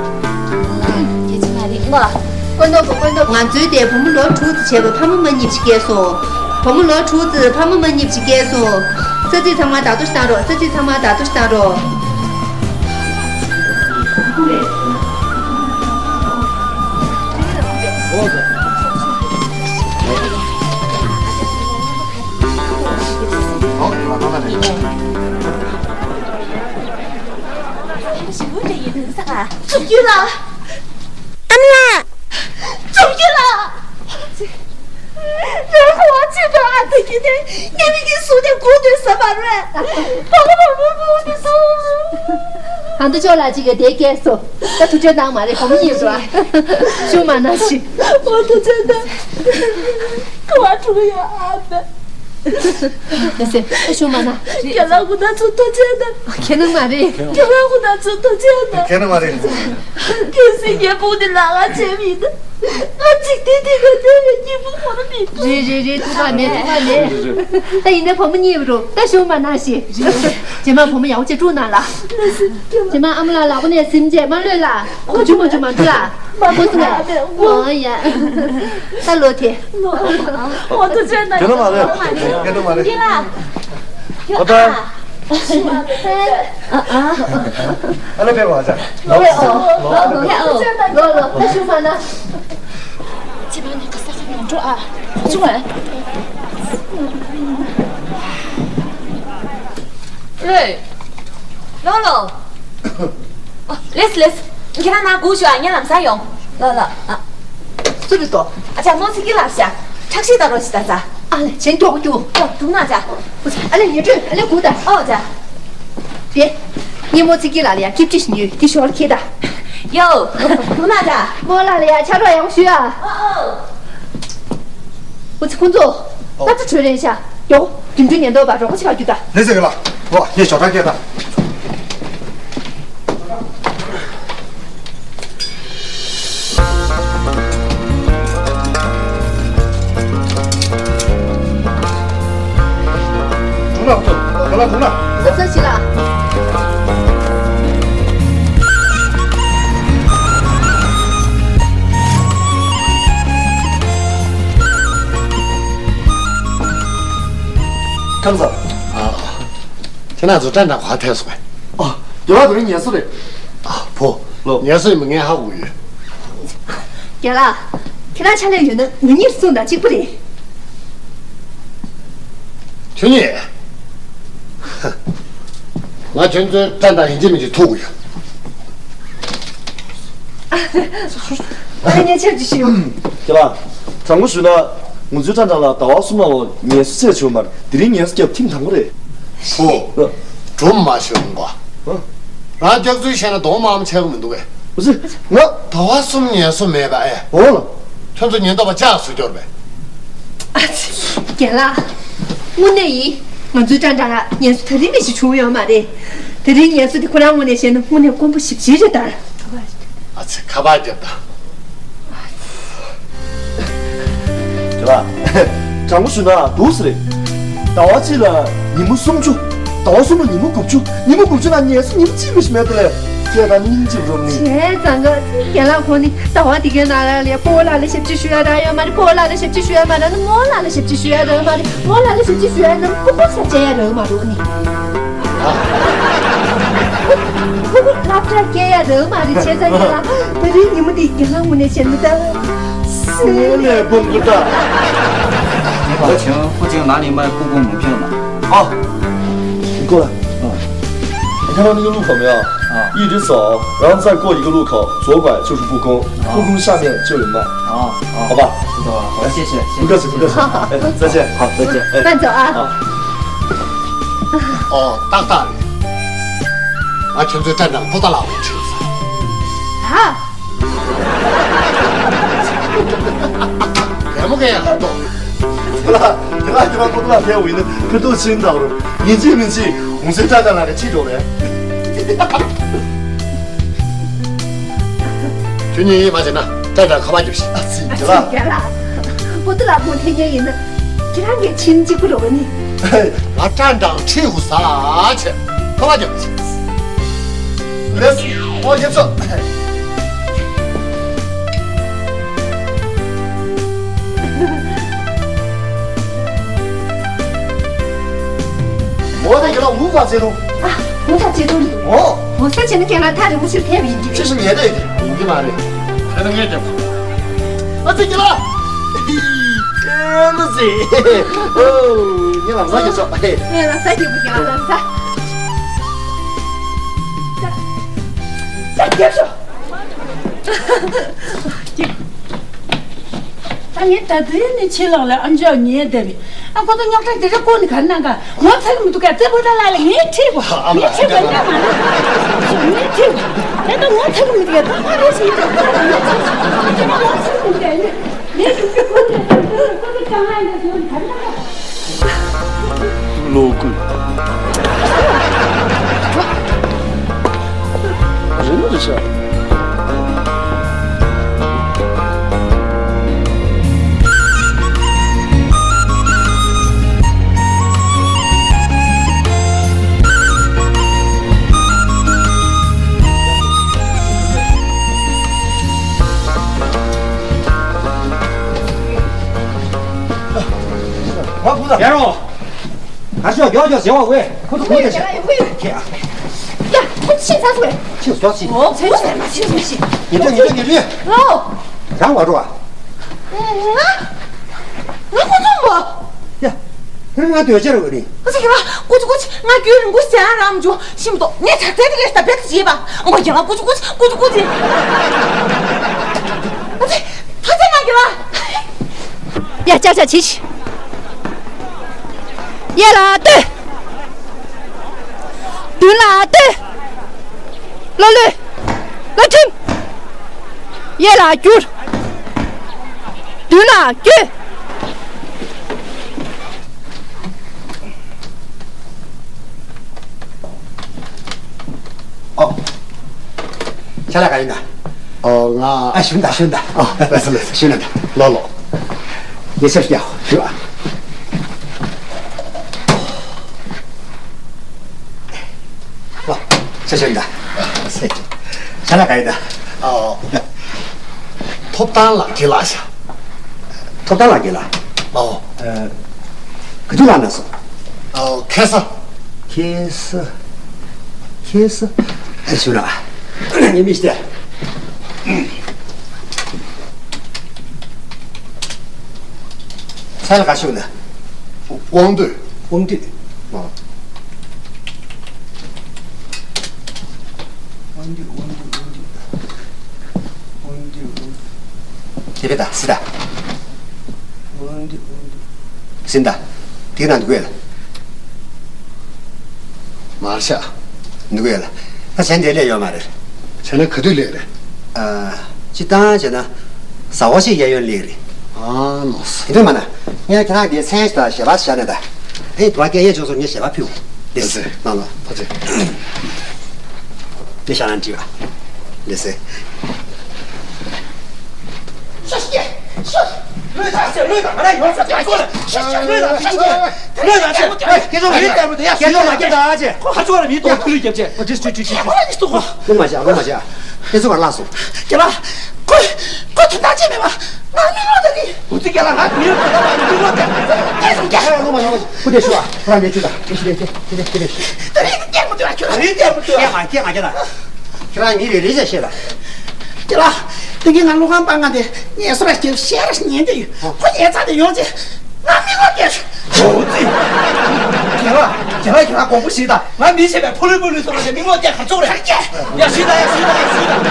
ཁྱེད་ཚོ་མ་རིག་ངོ་། ཀོན་ཏོ་ཀོན་ཏོ། ང་ཚོའི་དེ་བུ་མོ་ལོ་དྲུག་ཙམ་བྱས་པ་ཕ་མ་མ་གཉིས་ཀྱི་སྐྱེས་སོང་། བུ་མོ་ལོ་དྲུག་ཙམ་ཕ་མ་མ་གཉིས་ཀྱི་སྐྱེས་སོང་། ས་ཚིགས་ཚང་མ་བདག་ཏུ་བཏང་རོགས། ས་ཚིགས་ཚང་མ་བདག་ཏུ་བཏང་རོགས། ཞི་བོ་འདྲ་ཡིན་ནམ་ས་ག་ཚུགས་རྒྱུ་ལ། ཨ་མ་ལགས། ཚུགས་རྒྱུ་ལ། ཡང་ཁོ་བ་ཚིག་པ་ཨ་ད་ཀི་ནས་ངའི་མིག་གི་ཟུག་ནས་སྒུག་འདོད་ས་མ་རེད། བ་ག་བ་མོ་མོ་ནི་སུ། ཨ་མདོ་ཅོག་ལ་ཅིག་གི་དེ་སྐྱེས་སོ། ད་ཐུགས་ཆེ་གནང་མ་རེད་བུ་མོ་གཉིས་རོ། ཤུ་མ་ན་ཤི། འོ་ཐུགས་ཆེ་གནང་། ཁོ་བ་ཕྲུ་གུ་ཡོད་ཨ་ད། ཡ་སེ། ཨེ་ཤོ་མ་ན། རྒན་ལགས་ཁོ་ན་ཚོ་ཐུགས་རྗེ་གནང་། ཁྱེད་ནང་མ་རེད། རྒན་ལགས་ཁོ་ན་ཚོ་ཐུགས་རྗེ་གནང་། ཁྱེད་ནང་མ་རེད། གལ་སྲིད་ངའི་བུ་འདི་ལག་ང་བྱས་པ་ཡིན་ན། ང་འཇིག་རྟེན་འདི་ག་གནས་པའི་སྙིང་པོ་ཁོ་ན་མི་ཐུབ། རེད་རེད་རེད། ཐུག་པ་མེད། ཐུག་པ་མེད། ད་ཡིན་ན་བུ་མོ་གཉིས་རོ། ད་ཤོ་མ་ན་ཞེས། རྗེས་མ་བུ་མོ་ཡག་པོ་བྱས་དཀྲུག་གནང་ལ། རྗེས་མ་ཨ་མ་ལགས་ལག་པ་ནས་ཟིན་རྗེས་མ་གློད་ལ། ཁོ་ཆུང་མ་ཆུང་མ་འགྲོ་ལ། མ་ཁོ་ཚོ་ལ། འོ་ཡ། ད་ལོ་དེ། འོ་ཐུགས་རྗེ་གནང་། དེ་ལ་མ་རེད། དེ་ལ་མ་རེད། འདི་ལ། ཨོ་ད། ཨ་ཨ། ཨ་ལེ་ཕེ་བ་ཟ། ལོ་ལོ་ལོ་ལོ་ལོ་ལོ་ད་ཤུ་ཕ་ན། ཅི་མ་ནི་ད་ས་ས་མ་འགྲོ་ཨ། ཆུང་ཨ། ལོས། ལོ་ལོ། ཨོ། ལེས་ལེས། ཁྱེད་རང་ན་སྒུག་ཤོག་ཨ། ངས་ལམ་སང་ཡོང་། ལ་ལ་ཨ། སུ་རེད་དོ། ཨ་ཅག་མོ་ཚིག་གི་ལབ་ཤག་ཁྲག་ཤེད་ལྟ་རོགས་ཤིག་ད་ཙ། ཨ་ལེ་བྱེད་མགྱོགས་མགྱོགས། ཨོ་འདུག་ན་ཅག་ཨ་ལེ་ཉེ་དྲོད་ཨ་ལེ་སྒུག་ད། ཨོ་ཅག་དེ། ངས་མོ་ཚིག་གི་ལ་ལ་ཡ་སྐྱིབ་ཅི་ཞིག་ཉོས་དེ་ཞོར་ཁྱེད་ད། ཡོ། འདུག་ན་ཅག་མོ་ལ་ལ་ཡ་ཕྱག་རོགས་ཡག་པོ་ཞུ་ཨ། ཨོ་ཨོ། འོ་ཙི་ཁོང་ཚོ། ཨོ། ད་ཙི་གྲོས་རན་ཤག་ཡོ། དུད་འགྲོའི་ཉེན་རྟོག་པ་རོགས་པ་ཆགས་རྒྱུ་ད། ལེ་ཟེར་གི་ལ། འོ་ངས་ཞོགས་ཁྲ་སྐད་ད། དྲུང་ལ་ཐུག་ག་ལ་དྲུང་ལ། ས་ས་ཞི་ལ། ཁམས་བཟང་། ཨ། ཁྱེད་རང་ཚོ་སྐྲ་འདྲ་ག་ཐད་སོང་བས། ཨ། རྒྱལ་བ་དེ་རིང་ངལ་གསོ་རེད། ཨ་ཕོ། ལོ། ངལ་གསོ་ཡིན་པ་ངས་ཧ་གོ་ཡོད། རྒན་ལགས། ཁྱེད་རང་ཕྱག་ལས་ཡོད་ན་ང་གཉིས་གསུངས་དང་གཅིག་པ་རེད། ཡིན། ང་ཁྱོད་ཚོའི་ཏན་ཏན་ཡིན་གཅིག་མིན་གཅིག་ཐུག་གི་ཡོད། ཨ་ནི་ཁྱེད་ཀྱིས་ཤེས་ཡོང་། ཁྱེད་ལ་དྲང་པོ་ཞུས་ན། ང་ཚོའི་ཏན་ཏན་ལ་ཟླ་བ་གསུམ་ལ་ངལ་གསོ་བྱས་བྱུང་མ་རེད། དེ་རིང་ངལ་གསོ་བརྒྱབ་ཐེངས་དང་པོ་རེད། ཧོ། སྒྲུང་མ་ཤོད་འོང་གོ། ཨ། རང་སྐྱག་རྫུན་བཤད་ན་གདོང་དམར་པོ་ཆགས་ཀྱི་མི་འདུག་གས། ཨ་ཙི། ང་ཟླ་བ་གསུམ་ངལ་གསོ་མེད་པ་ཨེ། འོ་ལ། ཁྱོད་ཚོ་ཉེན་རྟོག་པ་ལྕགས་བཟོ་སྐྱོར་བས། ཨ་ཙི། རྒན་ལགས། དངོས་གནས་ཡིན། ང་ཚོའི་ཏན་ཏན་ལ་ངལ་གསོ་ད་རིང་ནས་ཞིག་བྱུང་ཡོད་མ་རེད། དེ་རིང་ངལ་གསོ་དེ་ཁོ་རང་ངོས་ནས་བཤད་ན་དངོས་གནས་དཀོན་པོ་ཞེ་པོ་ཅིག་རེད་ད། ཨ་ཙི། ཁ་པར་རྒྱབ་དང་། ཁྱེད་ལ། དྲང་པོ་ཞུ་ན་འདུག་སེ་རེད། ཟླ་བ་གཅིག་ལ་ཉིན་མོ་སུམ་ཅུ། ཟླ་བ་གསུམ་ལ་ཉིན་མོ་དགུ་བཅུ། ཉིན་མོ་དགུ་བཅུ་ན་ངལ་གསོ་ཉིན་མོ་གཅིག་མི་ཞིག་མེད་དེ་ལས། སྐད་དང་སྙིང་རྗེ་རུ་ནི། བྱས་ཙང་ག་རྒན་ལགས་ཁོང་ནི་ཟླ་བ་དེ་གའི་ནང་ལ་ལས་སྤོ་བོ་ལགས་ལ་ཞབས་ཕྱི་ཞུ་ཡ་རག་ཡོད་མ་རེད། སྤོ་བོ་ལགས་ལ་ཞབས་ཕྱི་ཞུ་ཡ་མ་རག་ན་རྨོ་ལགས་ལ་ཞབས་ཕྱི་ཞུ་ཡ་རག་མ་རེད། རྨོ་ལགས་ལ་ཞབས་ཕྱི་ཞུ་ཡ་ན་ཕྲུ་གུ་ས་བཅད་ཡ་རག་མ་རེད་ནི། ཕྲུ་གུ་སློབ་གྲྭ་སྐྱེལ་ཡ་རག་མ་རེད། བྱས་ཙང་ཡིན་ལ་ད་རིང་ཉིན་མོ་འདི་རྒན་ལགས་ངོས་ནས་བཤད་ན་ད། སེམས་ནས་སྤོང་གི་ད། 你把钱付进哪里卖故宫门票了？啊，你过来。啊，你看到那个路口没有？啊，一直走，然后再过一个路口，左拐就是故宫，故宫下面就有卖。啊，啊，好吧。知道了，好，谢谢，谢谢。不客气，不客气。哎，再见。好，再见。哎，慢走啊。啊。 ཨོ། ཏག་ཏག་རེད། ང་ཁྱོད་ཚོའི་ཏན་ཏན་ཕོ་ཏ་ལགས་ཀྱི་ཁྲིད་ས། ཧ། རྒན་མོ་གན་ཡང་ཧ་ཏོ། དེ་ལ་དེ་ལ་དེ་ལ་ཕོ་ཏ་ལགས་ཕེབས་འོང་ཡིན་ན་ཁུ་ཏོ་ཕྱིན་འདྲ་བོ། ཡིན་གཅིག་མིན་གཅིག་ཧུང་སེ་ཏན་ཏན་ལགས་ཀྱི་ཁྲིད་འགྲོ་རེད། ཁྱོད་གཉིས་མ་བྱེད་ན་ཏན་ཏན་ཁ་པར་རྒྱབ་ཤིག་ཨ་ཙི། དེ་ལ། རྒན་ལགས། ཕོ་ཏ་ལགས་ཁོང་ཐེངས་ཉེ་ཡིན་ན། ཁྱེད་རང་གི་ཁྱིམ་གཅིག་པུ་རོགས་ནི། ང་ཀྲང་ཀྲང་ཁྲིད་དགོས་ས་ཆེ། ཁ་བ་རྒྱབ་ཆེ། ལེས། ཨོ་རྒྱབ་སོ། མོ་དེ་གི་ལ་འུ་ཚ་ཚེ་རུ། ཨ། འུ་ཚ་ཚེ་རུ་རེད། ཨོ། འུ་ཚ་ཚེ་ནི་ཁྱེད་ལ་ཐག་རིང་པོ་ཞིག་ཕེབས་ཡིན་གྱི། ཁྱེད་ཤི་ཉལ་བསྡད་ཡིན་གྱི་མ་རེད། ཁྱེད་ནི་ངས་རྒྱབ། ཨ་ཙི་ཀྱི་ལ། ཨེ་མ་ཟེ། ཨོ། ངས་ལམ་སང་རྒྱབ་ཤོག་ཨེ། ངས་ལམ་སང་རྒྱབ་ཤོག་ཡ། ལམ་སང་། ད་རྒྱབ་ཤོག་ད་ངས་ད་དུས་ནས་ཕྱི་ལོགས་ལ་ཨ་མཆོག་ཉལ་བསྡད་པས། ཨ་ཁོ་ཚོ་རྙོག་དྲ་འདི་འདྲ་བསྐོར་ནས་ག་རེ་གནང་ག་ངོ་ཚ་གི་མི་འདུག་ག་ཙེ་པོ་ཏ་ལ་ལ་ངས་ཁྲིད་དགོས། ཨ་མ། ངས་ཁྲིད་དགོས། ཉལ་མ་རེད། ངས་ཁྲིད་དགོས། ད་ད་ངོ་ཚ་གི་མི་འདུག་ག་ད་ང་རེ་ཞིག་ད་ང་ཚ་གི་མི་འདུག་ག་ངས་ཁྲིད་དགོས། ངས་ཁྲིད་དགོས། ཁོ་ཚོ་ཀྱང་ང་ཡང་ཁྱོད་ག་རེ་གནང་ག་བློ་ཀུན། རིན་རི་ཤ། ཡ་རོ། ང་ཤོག་མགྱོགས་མགྱོགས་བྱེད་པ་ཝེ། ཁོ་ཚོ་ཁོ་ཚོ་ཡ། ཁྱེད་ཨ། ཡ། ཁོ་ཚོ་ཤེས་ཚར་སོང་ཝེ། ཁྱེད་ཟོག་ཅིག་ཨོ། ཁྱེད་ཚོ་མ་ཤེས་མ་ཤེས། ཉེ་དུས་ཉེ་དུས་ཉེ་དུས། ཨོ། རང་བ་འགྲོ་ཨ། ང་ང་ཁོ་ཚོ་མོ། ཡ། ཁྱེད་ང་ལྟོས་ཅེར་ཝེ་རེད། ཁོ་ཚོ་ཁྱེད་ཨ། ཁོ་ཚོ་ཁོ་ཚོ་ང་རྒྱུན་རིང་པོ་ཟ་རམ་འཇོ་ཤིམ་ཏོ་ངས་ཐག་ཐག་ཏུ་ལས་ད་བེག་ཅེས་པ། ཨོ་ཡ་ཁོ་ཚོ་ཁོ་ཚོ་ཁོ་ཚོ་ཁོ་ཚོ། ཨ་ཙི། ཐ་ཚ་ང་གི་ལ། ཡ་ཅག་ཅག་ཅིག་གཡས་ལ་ལྟོས། མདུན་ལ་ལྟོས། བློ་ལུས། བློ་ཁྲིམས། གཡས་ལ་བསྒྱུར། མདུན་ལ་བསྐྱོད། ཨོ། ཁྱེད་ལ་ག་ཡིན་ན། ཨོ། ང་། ཨ། ཞུ་ན་ད་ཞུ་ན་ད། ཨོ། ལགས་སོ་ལགས་སོ། ཞུ་ན་ད། ལོ་ལོ། ཡེ་ཤེས་ཀྱང་ཞུ་ཨ། ཨོ། ཞུ་ཞུ་ན་ད། ཁྱེད་ལ་ག་ཡིན་ན། ཨོ། ཐོབ་ཐང་ལགས་ཀྱི་ལགས་ཤ། ཐོབ་ཐང་ལགས་ཀྱི་ལགས། ཨོ། ཨ། ག་དུས་ལགས་ན་སོང་། ཨོ། ཁ་སང་། ཁ་སང་། ཁ་སང་། ཨ། ཞུ་ར། ངའི་མི་ཤི་སྟེ། ཚ་ལ་ག་ཞུ་ན། དབང་འདུས། དབང་འདུས། དབང་འདུས། དབང་འདུས། དབང་འདུས། དབང་འདུས། དབང་འདུས། དེ་བས་ད་སི་ད། དབང་འདུས། དབང་འདུས། སི་ད། དེ་ན་འདུག་ཡ་ལ། མར་ཤ། འདུག་ཡ་ལ། ད་བྱས་ན་དེ་ལས་ཡོད་མ་རེད། བྱས་ན་ག་དུས་ལས་རེད། ཨ། སྤྱིར་བཏང་བྱས་ན། ཟ་བ་ཞིག་གཡས་གཡོན་ལེགས་རེད། ཨ་ནོ། དེ་འདྲ་མ་ན། ངས་ཁྱེད་རང་གི་མཚན་ཞིག་དང་ཞལ་པར་བཞག་ནས་ད། ཨེ་དུ་བ་སྐད་ཡས་ཅོག་ཚོར་ངས་ཞལ་པར་ཕུལ། ལེགས་སེ། ནང་ལ། ཕ་ཚེ། དེ་ཤ་རང་བྲིས་པ། ལེགས་སེ། ཤ་ཤ་ཤ། ལོས་དང་ཟེར། ལོས་དང་། ང་རང་ཡོང་ས་ཀྱང་ཁོ་ལ་ཤ་ཤ། ལོས་དང་ཤ་ཤ། ལོས་དང་ཟེར། སྐད་ཆ་མ་སྐད། སྐད་ཆ་མ་སྐད་ད་ཅེ། ཁ་ཆུ་ལ་མི་ཐོག་ཐུ་ལུ་རྒྱབ་ཅེ། ཨོ་ཏིས་ཏི་ཏི་ཏི། ལུང་མ་བྱ། ལུང་མ་བྱ། ཁྱེད་ཚོ་ག་ལ་སོང་། རྒན་ལགས། ཁོ་ཁོ་དོན་དག་ཅི་མེད་པ། ང་མིག་ལོག་ད་གི། འུ་ཚོ་རྒན་ལགས། ང་མིག་ལོག་ད་གི། ལུང་མ་ལུང་མ། ཁུ་དེ་ཤུ་ཨ། ཁོ་རང་ནས་ཅི་ད། ཁྱེད་ཁྱེད་ཁྱེད་ཁྱེད་ཁྱེད། ད་རེས་སྐད་མ་ཐོས་ཨ། ཁྱོད་རང་སྐད་མ་ཐོས་ཨ། ཁྱེད་མ་ཁྱེད་མ་ཁྱེད་ད། ཁྱེད་རང་མི་རེ་རེ་བྱས་ཤེས་ད། རྒན་ལགས། དེ་གི་ང་ལོ་ཁང་པ་ང་དེ་ངལ་གསོ་ར་སྐྱེལ་ཤེས་ར་ཉན་དེ་ཡོད། ཁོ་ཉལ་ཚར་དེ་ཡོང་ཅེ། ང་མིག་ལོག་སྟེར། ཧོ་ཙི། རྒན་ལགས། རྒན་ལགས། ཁྱེད་རང་དགོངས་པ་བཞེས་དང་། ང་མི་བྱེད་པའི་ཕོ་ལུས་ཕོ་ལུས་སོང་ར་ཅེ་མིག་ལོག་སྟེར་ག་ཚོད་རེད། ཡ་ཤི་ད། ཡ་ཤི་ད། ཡ་ཤི་ད།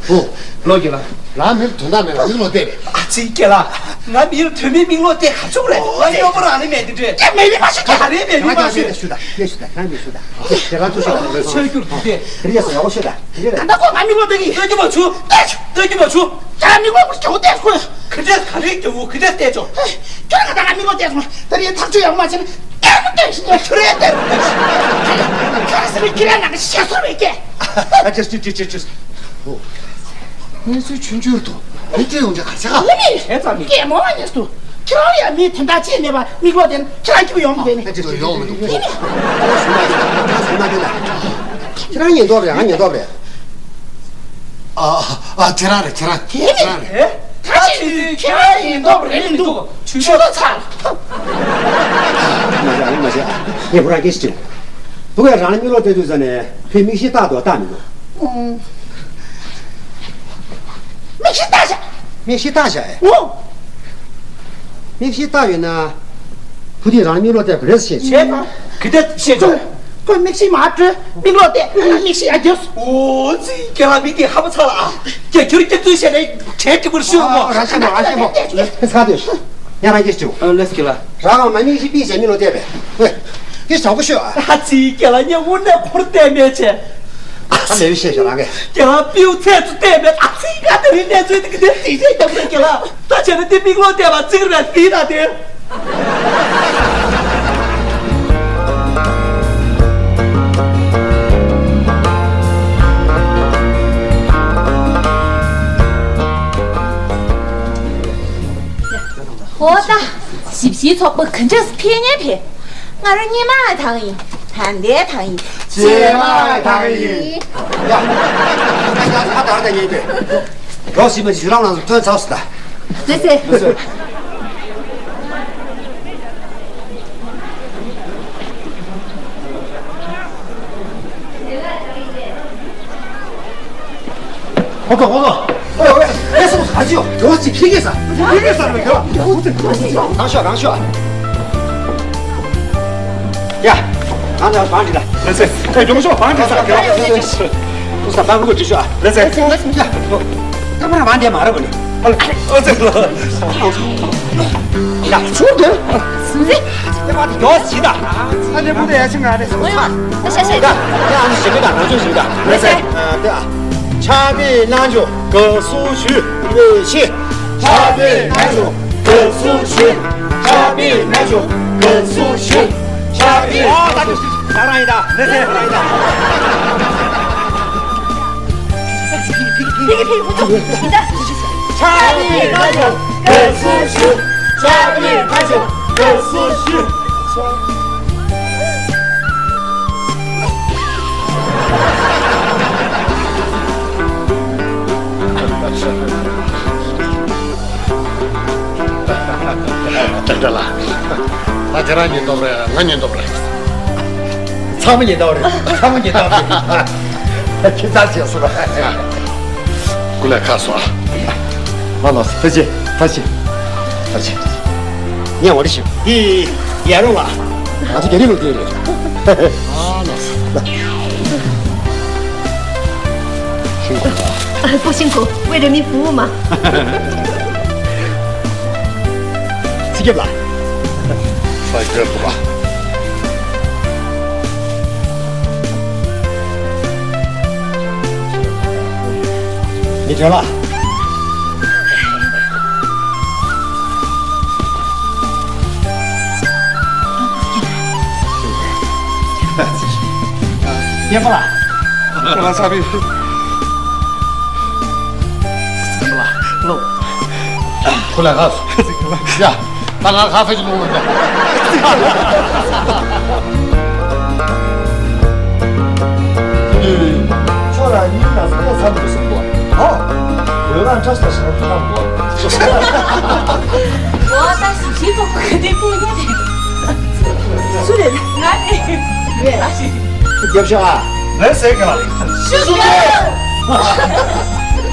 ཧོ། ལོ་རྒན་ལགས། རང་མིར་དོན་དག་མེད་པ་མིག་ལོག་སྟེར་རེད། ཨ་ཙི་རྒན་ལགས། ང་མིར་དོན་མེད་མིག་ལོག་སྟེར་ག་ཚོད་རེད། ང་སྨྱོ་པོ་རང་ནི་མེད་དེ་འདྲས། ཀྱེ་མེད་མི་མ་ཤི། ཀྱེ་ག་རེ་མེད་མི་མ་ཤི། ཤུ་ད། ཤུ་ད། ཁྱེད་རང་ཚོ་ཤུ་ད། ཁྱེད་རང་ཚོ་ཤུ་ད། ཆོས་རྒྱུར་འདུག་སྟེ། དེ་རེད་སོ། ཡག་པོ་ཤོད་ད། དེ་རེད། ད་ལྟ་ཁོ་ང་མིག་ལོག་སྟེར་གི། ལྟ་རྒྱུ་མ་བྱུང་། ལྟ་རྒྱུ་མ་བྱུང་། ཁྱེད་རང་མིག་ལོག་སྟེར་གི། ཁོ་ག་འདྲས་ག་རེ་རྒྱུ་ག་འདྲས་སྟེར་ཆོག་ཁྱོད་ང་ད་ང་མིག་ལོག་སྟེར་སོང་། ད་རེས་ཐག་གཅོད་ཡག་པོ་མ་བྱས་ན་ལྟ་རྒྱུ་སྟེར་ཞིག་ཁྱོད་རེད་ལྟ་རྒྱུ་སྟེར་ཞིག་ཁྱོད་རེད་ཟེར་ནས་ཁྱེད་རང་ནང་གི་ཤེས་སོར་བས་སྐད། ཨ་ཅེ་ཅེ་ཅེ་ཅེ། གནས་ཚུལ་ཆུང་ཆུང་འདུག་མི་སྐྱེ་ཡོང་ཆ་ག་ཆ་ག་ཨ་ནི། ཨེ་ཙམ་མི་སྐྱེ་མོ་བ་ཉེས་སུ། ཁྱེད་རང་ཡང་མི་དེ་འདྲ་ཅེས་མེད་པ་མིག་ལོག་དེ་ཁྱེད་རང་སྐྱིད་པོ་ཡོང་མི་འདུག་ནི། ཨ་ཅེ་ཅེ། ཡོང་མི་འདུག་ཁྱེད་རང་ཉེན་རྟོག་རེད། ང་ཉེན་རྟོག་རེད། ཨ་ཨ་ཁྱེད་རང་རེད། ཁྱེད་རང་། དེ་ནི། ཁྱེད་རང་རེད། ད་ཅི་ཁྱེད་རང་ཉེན་རྟོག་རེད་མི་འདུག་ཆུ་ལོ་ཚར། མ་བྱ་མ་བྱ། ངས་ཁོ་རང་སྐད་ཆ་དྲིས། བུ་གས་རང་ལ་མིག་ལོག་སྟེར་དུས་ཙ་ནས་ཁོས་མིག་ཤེལ་བཏགས་འདུག་བཏགས་མི་འདུག་མིག་ཤེལ་བཏགས་བཞག་མིག་ཤེལ་བཏགས་བཞག་ཨེ། འོ། མིག་ཤེལ་བཏགས་ཡོད་ན། བུ་དེས་རང་ལ་མིག་ལོག་སྟེར་བ་རེད་ཟེར། བྱས་ན། ག་འདྲ་བཤད་ཆོག་ཁོས་མིག་ཤེལ་མར་བཀྲུས། མིག་ལོག་སྟེར། མིག་ཤེལ་ཡར་བརྒྱབ། འོ་ཙི། རྒན་ལགས་མི་དེ་ཧ་པ་ཚ་ལ་ཨ། རྒྱ་ཁྱོད་སྐྱག་རྫུན་བཤད་ནས་གྲས་སྐྱིད་པོར་ཤོད་མོ། རང་ཤེས་མོ། རང་ཤེས་མོ། ཚ་དུས། ཡང་རང་སྐད་ཆ་དྲིས། ཨ་ལེས་རྒན་ལགས། རང་ལ་མ་མིག་ཤེལ་པིས་བྱས་མིག་ལོག་སྟེར་བས། ཧེ། སྐད་ཆ་དྲང་པོ་ཤོད་ཨ། ཨ་ཙི། རྒན་ལགས་ངས་དངོས་གནས་ཁོར་བལྟས་མེད་བྱས། ཨ་ཙི། ཨ་མེད་པའི་བཤད་ཤོག་རང་གིས། རྒན་ལགས་པིའུ་ཚད་དུ་བལྟས་མེད། ཨ་ཙི། ང་དེ་རིང་གནས་ཚུལ་འདི་གི་དེ་ཅིག་བཤད་རྒྱབ་རེད་རྒན་ལགས། ད་བྱས་ན་དེ་མིག་ལོག་སྟེར་བ་ཅིག་རེད་དེ་ད་དེ། ཧོ་ད། ཞིབ་ཞིབ་ཚོགས་པ་ག་འདྲས་ཕེབས་ཉན་ཕེབས། ང་རང་སྔོན་མ་དང་ཡིན། ད་ལྟའི་དང་ཡིན། རྗེས་མ་དང་ཡིན། ཡ། ད་ད་ད་ད་ཡིན་ཏེ། རོགས་ཞིག་མ་ཞིག་རང་ལ་ཐོན་ཚར་སོང་ད། ལགས་སེ། ལགས་སེ། ཧོ་ཀ་ཧོ་ཀ། ཨོ་ཨོ། ཨེ་སོ་སོ་ཨ་ཅིའོ། རོགས་ཅིག་ཕི་གེ་ས། ཕི་གེ་ས་རེད་ཡོ། རང་ཤོག་རང་ཤོག་ཡ། ང་ཚོ་བང་སྒྲིག་ད། ལགས་སེ། ཨེ་རྒྱུག་ཤོག་བང་སྒྲིག་ས། ལགས་སེ། ཨུ་ས་བང་སྒྲིག་ཤོག་ལགས་སེ། ཡ། ད་མ་ར་བང་སྒྲིག་མ་ར་བ་ནི། ཨོ་ཙི། ཡ། ཚུར་དེ། སུ་རེད། ཨེ་མ་དེ་ཡོ་ཞིག་ད། ཨ་ནེ་བུ་དེ་ཡ་ཆི་ང་རེད་སོ། ཨ་ཤ་ཤ། ཡ། ཡ་ཨ་ནི་ཞིག་གི་ད་ང་ཚོ་ཞིག་ད། ལགས་སེ། ཨ་དེ་ཨ། ཕྱག་དཔེ་གནང་ཆོག་དགའ་བསུ་ཞུ། ཡེ་ཤེས། ཕྱག་དཔེ་གནང་ཆོག་དགའ་བསུ་ཞུ། ཕྱག་དཔེ་གནང་ཆོག་དགའ་བསུ་ཞུ། ཕྱག་དཔེ་གནང་ཆོག་ད་རང་ཡིན་ད། ལགས་སེ། རང་ཡིན་ད། ཕྱག་དཔེ་གནང་ཆོག་དགའ་བསུ་ཞུ། ཕྱག་དཔེ་གནང་ཆོག་དགའ་བསུ་ཞུ། ཏན་ཏན་ལགས། ད་ཁྱེད་རང་ཉེན་རྟོག་རེད། ང་ཉེན་རྟོག་རེད། ཚང་མ་ཉེན་རྟོག་རེད། ཚང་མ་ཉེན་རྟོག་རེད། ཁྱེད་ཚར་བྱས་སོང་། ཀུ་ལེ་ཁ་སོ། མ་ལོ་ཕ་ཆེ་ཕ་ཆེ་ཕ་ཆེ། ཉན་འོ་རེ་ཞིག་འདི་ཡར་རོང་ལ། ང་ཚོ་རྒྱ་རིགས་ལ་བསྡད་རེད། ཨ་ལགས་སོ། ཤིང་ཁོ། 不辛苦，为人民服务嘛。 སི་ཀེབ་ལ། ས་ཀེབ་ལ། མི་དྲན་ལ། ཡན་པ་ལ། ཁོ་ལ་ས་བི། ཁོ་ལ་ཁ་སོ། ཡ། ད་ང་ཁ་ཧྥེ་ཅིག་ལོངས་ཡོད་ད། ཁྱོད་རང་གཉིས་ན་ས་ཡ་ཚ་འདུག་སེམས་པོ། ཧོ། འོས་ལངས་བཀྲ་ཤིས་ཤར་ཁྱོད་རང་པོ། འོ་ད་ཞིབ་ཞིབ་ཚོགས་པ་ག་དེ་པོ་ཡོད་རེད། སུ་རེད། ང་རེད། རེད། རྒྱབ་ཤ་ཨ། ངས་ཟེར་གི་ལ། ཤི་སོང་།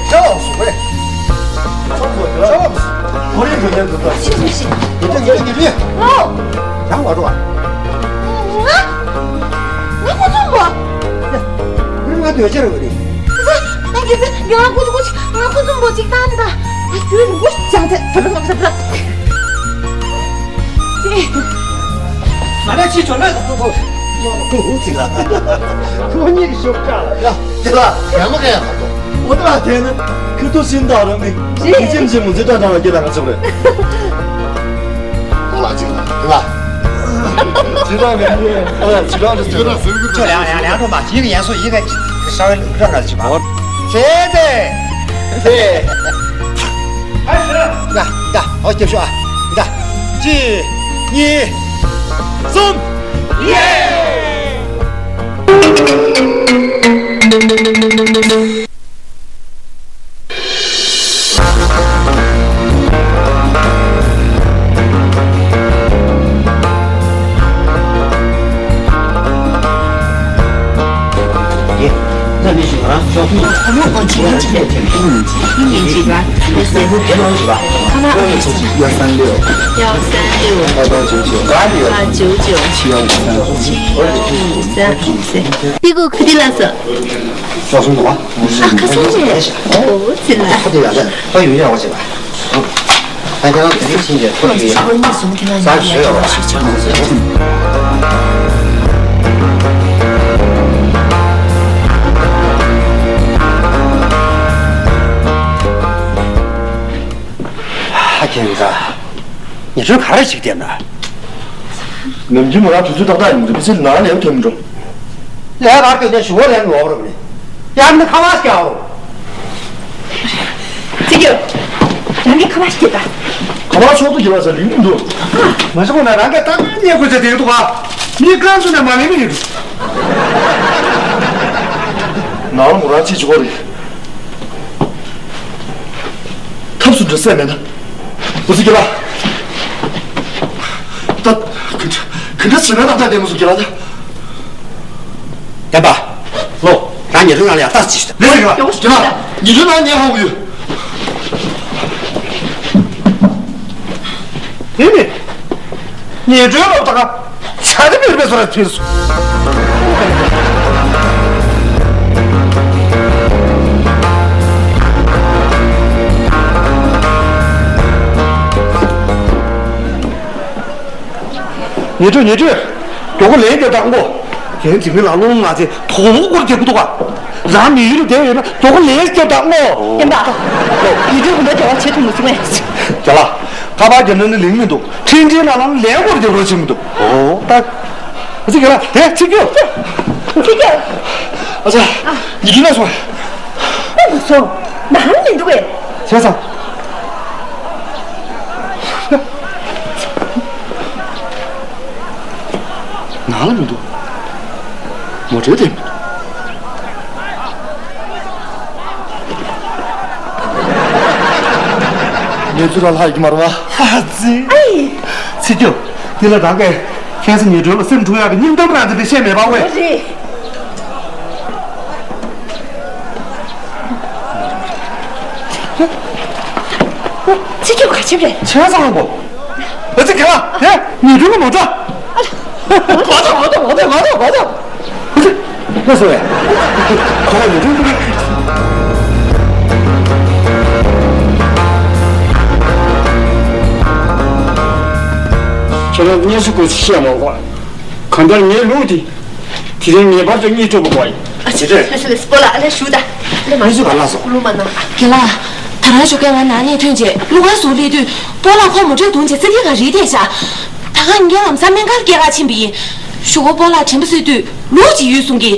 ཤ་བ་སོང་བས། ཤ་བ་སོང་། ཁོ་རེ་འགྲོ་ཉན་འགྲོ་ད། ཤི་སོང་ཤི། ཡིན་དུས་ངས་ཤི་དུས། ཨོ། ཡང་བ་འགྲོ་བ། ང་ང་ཁོ་ཚོ་བ། ཡ། ཁོ་རེ་ང་འདོད་ཆེ་རེ་བ་རེད། ང་ཁོ་ཚོ་ང་ཁོ་ཚོ་ང་ཁོ་ཚོ་མོ་ཅིག་བཏང་ད། ཨ་ཁྱོད་ལུག་པོ་ཅང་ཚད་ད་ད་ད་ད། ང་ལ་ཅི་བྱོས་ན་ཁོ་ཁོ་ཁོ་ཁོ་ཅིག་ལ། ཁོ་གཉིས་ཀྱི་ཤོག་ཁྲ་ལ་ཡ། དེ་ལ་ཡང་མ་ག་ཡ་མ་གཏོགས། འོ་ད་དེ་ནི་ཁུ་ཏོ་སིན་ད་ར་མི་ཅི་ཅིམ་ཅིམ་མོ་ཛི་ད་ད་ལ་གི་ལ་ང་ཚོ་རེད། ཁོ་ལ་ཅིག་ལ་དེ་ལ། ཅི་ད་མི་ཨ་ཅི་ད་རེད་ཅི་ད་ཟེར་གི་ཅོ་ཡ་ཡ་ཡ་ཡ་ཐོ་མ་ཅི་ཡིན་ཡ་སོ་ཡིན་ག་ཤ་བའི་ལུག་ཁྲ་ང་ཅི་མ་ཟེ་ཟེ། ད་ད་ཨོ་སྐྱབས་ཤོག་ཨ། ད་གཅིག་གཉིས་གསུམ། ཡེ། ཏི་ཀུ་ཁུ་ཏི་ལ་སོ། ཅོག་གསུམ་འདུག་བ། ཨ་ཁ་སང་རེད། ཨོ་ཙི་ལ། ཁ་དེ་ཡག་ལ་ཁ་ཡོད་ཡག་བ་བྱེད་པ། ད་ཁྱེད་རང་དེ་རིང་ཕྱིན་ཏེ་ཁོ་ལ་ཡོད་ཡག་ཟ་ཞུ་ཡག་བ། ཧ་ཁྱེད་འདྲ། ཉེ་དྲོད་ག་རེ་བྱེད་བསྡད་ན། ནམ་རྒྱུན་ང་རང་དུས་ཚོད་ཏག་ཏག་ཡིན་འགྲོ་མི་ཚེ་ནང་ལས་ཐོན་མི་འགྲོ། ལས་ཀར་སྐྱོད་ནས་ཞུ་བ་ལས་ལོག་རོགས་ནས། ཡང་ན་ཁ་བ་སྐྱ་འོ། ཚིག་གྱོ། རང་གི་ཁ་བ་སྐྱེད་པ། ཁ་བ་ཕྱོགས་སུ་གྱེས་པ་ཟེར་ལིང་འདུག་ང་ཚོ་ཁོ་ན་རང་གི་ཏག་ཏག་ཉེ་དགོས་ཚེ་དེ་འདུག་ག་མི་རྐང་ཚུ་ནས་མ་ངེས་མི་ཡིན། ནང་ལ་མོ་རང་ཅི་བྱེད་དགོས་རེད། ཐབས་སུ་འགྲོ་སྲས་མེད་ན། འུ་ཚོ་རྒྱལ་ལ། ད། ག་འདྲ་ག་འདྲ་བྱས་ན་ཏག་ཏག་བསྡད་མི་ཚུགས་རྒྱལ་ལ་ད། བདེན་པ། ལོ། རང་ཉེ་དུ་ང་ལ་ཡ་ལྟ་ཅི་ཞིག་ལས་རྒྱལ་ལ། རྒྱལ་ལ། ཉེ་དུ་ང་ཉེ་ཧོང་ཡོད། དེ་ནི། ཉེ་དུའི་ལོ་ད་ག་ཆ་རི་མེར་པའི་སོ་ར་ཕེར་སོ། ཉེ་དུ་ཉེ་དུ། མགྱོགས་པོ་ལན་རྒྱབ་དང་ངོ་། ཡན་འཇིགས་མེད་ལ་རླུང་ང་ཚེ་དོག་པོ་སྐོར་རྒྱབ་ཀྱི་འདུག་ག་རང་མི་ཡུལ་དུ་བསྡད་ཡོད་ན་མགྱོགས་པོ་ལན་རྒྱབ་དང་ངོ་། ཡིན་པ། ཡིན་དུས་ཁོ་འདྲ་རྒྱལ་བ་བྱེད་ཐུབ་མི་སྲིད་མེད། རྒྱལ་ལ། ཁ་པར་རྒྱབ་ན་ནི་ལིང་མི་འདུག་འཕྲིན་འཕྲིན་ལ་ལ་ལན་སྐོར་རྒྱབ་རོགས་བྱེད་མི་འདུག་ཨོ་ད། ཨ་ཙི་རྒན་ལགས་དེ་ཚིག་རྒྱུ། ཚིག་རྒྱུ། ཨ་ཙི། ཉི་ཁྲི་ན་སོང་། ཨ་མ་སོང་། ནང་ལ་མི་འདུག་གས། བྱས་ཙང་། ནང་ལ་མི་འདུག་མོ་ཊའི་དེ་མི་འདུག་ངས་ཚུར་ལ་ལྷག་ཡི་གི་མ་རེད་བ། ཧ་ཙི། ཨའི། ཚིག་རྒྱུ། འདི་ལ་རང་གིས་ཁྱེད་ཚོ་ཉེ་དྲོད་ལ་སེམས་འཁྲུག་ཡག་གི་སྙིང་གཏམ་རང་འདི་འདྲ་བཤད་མེད་པ་ཝེ། རེད། ཚིག་རྒྱུ་ག་ཅིབ་རེད། ཆེ་ས་ལ་གོ། ཨ་ཙི། རྒན་ལགས། ཨེ། ཉིན་དྲུག་གི་མོ་ཊ། མ་ཐོབ་མ་ཐོབ་མ་ཐོབ་མ་ཐོབ་མ་ཐོབ། ཁོ་ཚོ་བས། ཁོ་རང་ཉིན་དྲུག་གི། ཁྱེད་རང་གཉེན་སུ་དགོས་ཚུལ་བཤད་མ་དགོས། གང་ལྟར་ངའི་ལུག་དེ། དེ་རིང་ངེས་པར་དུ་རྙེད་ཐུབ་པ་དགོས་ཡིན། ཨ་ཅེ། ལགས་སོ་ལགས་སོ། སྤོ་ལགས། ཨ་ལས་ཞུ་ད། ལས་མ། ཨ་ཅེ། ག་ལ་སོང་། ལུ་མ་ན། རྒན་ལགས། ད་རང་ཞོགས་ཀས་ང་ནང་ནས་ཐོན་རྗེས་གླུ་གར་སུ་སླེབས་དུས་སྤོ་ལགས་ཁོ་མོ་ཊས་བརྡུངས་བྱས་ཙི་ཏི་ག་རེ་བསྡད་ཤག་ད་ག་ངས་ལམ་སང་སྨན་ཁང་སྐྱེལ་ག་ཕྱིན་པ་ཡིན། གཞུག་གུ་སྤོ་ལགས་དྲན་པ་གསོས་དུས་ལུག་ཅིག་ཡོད་གསུང་གི།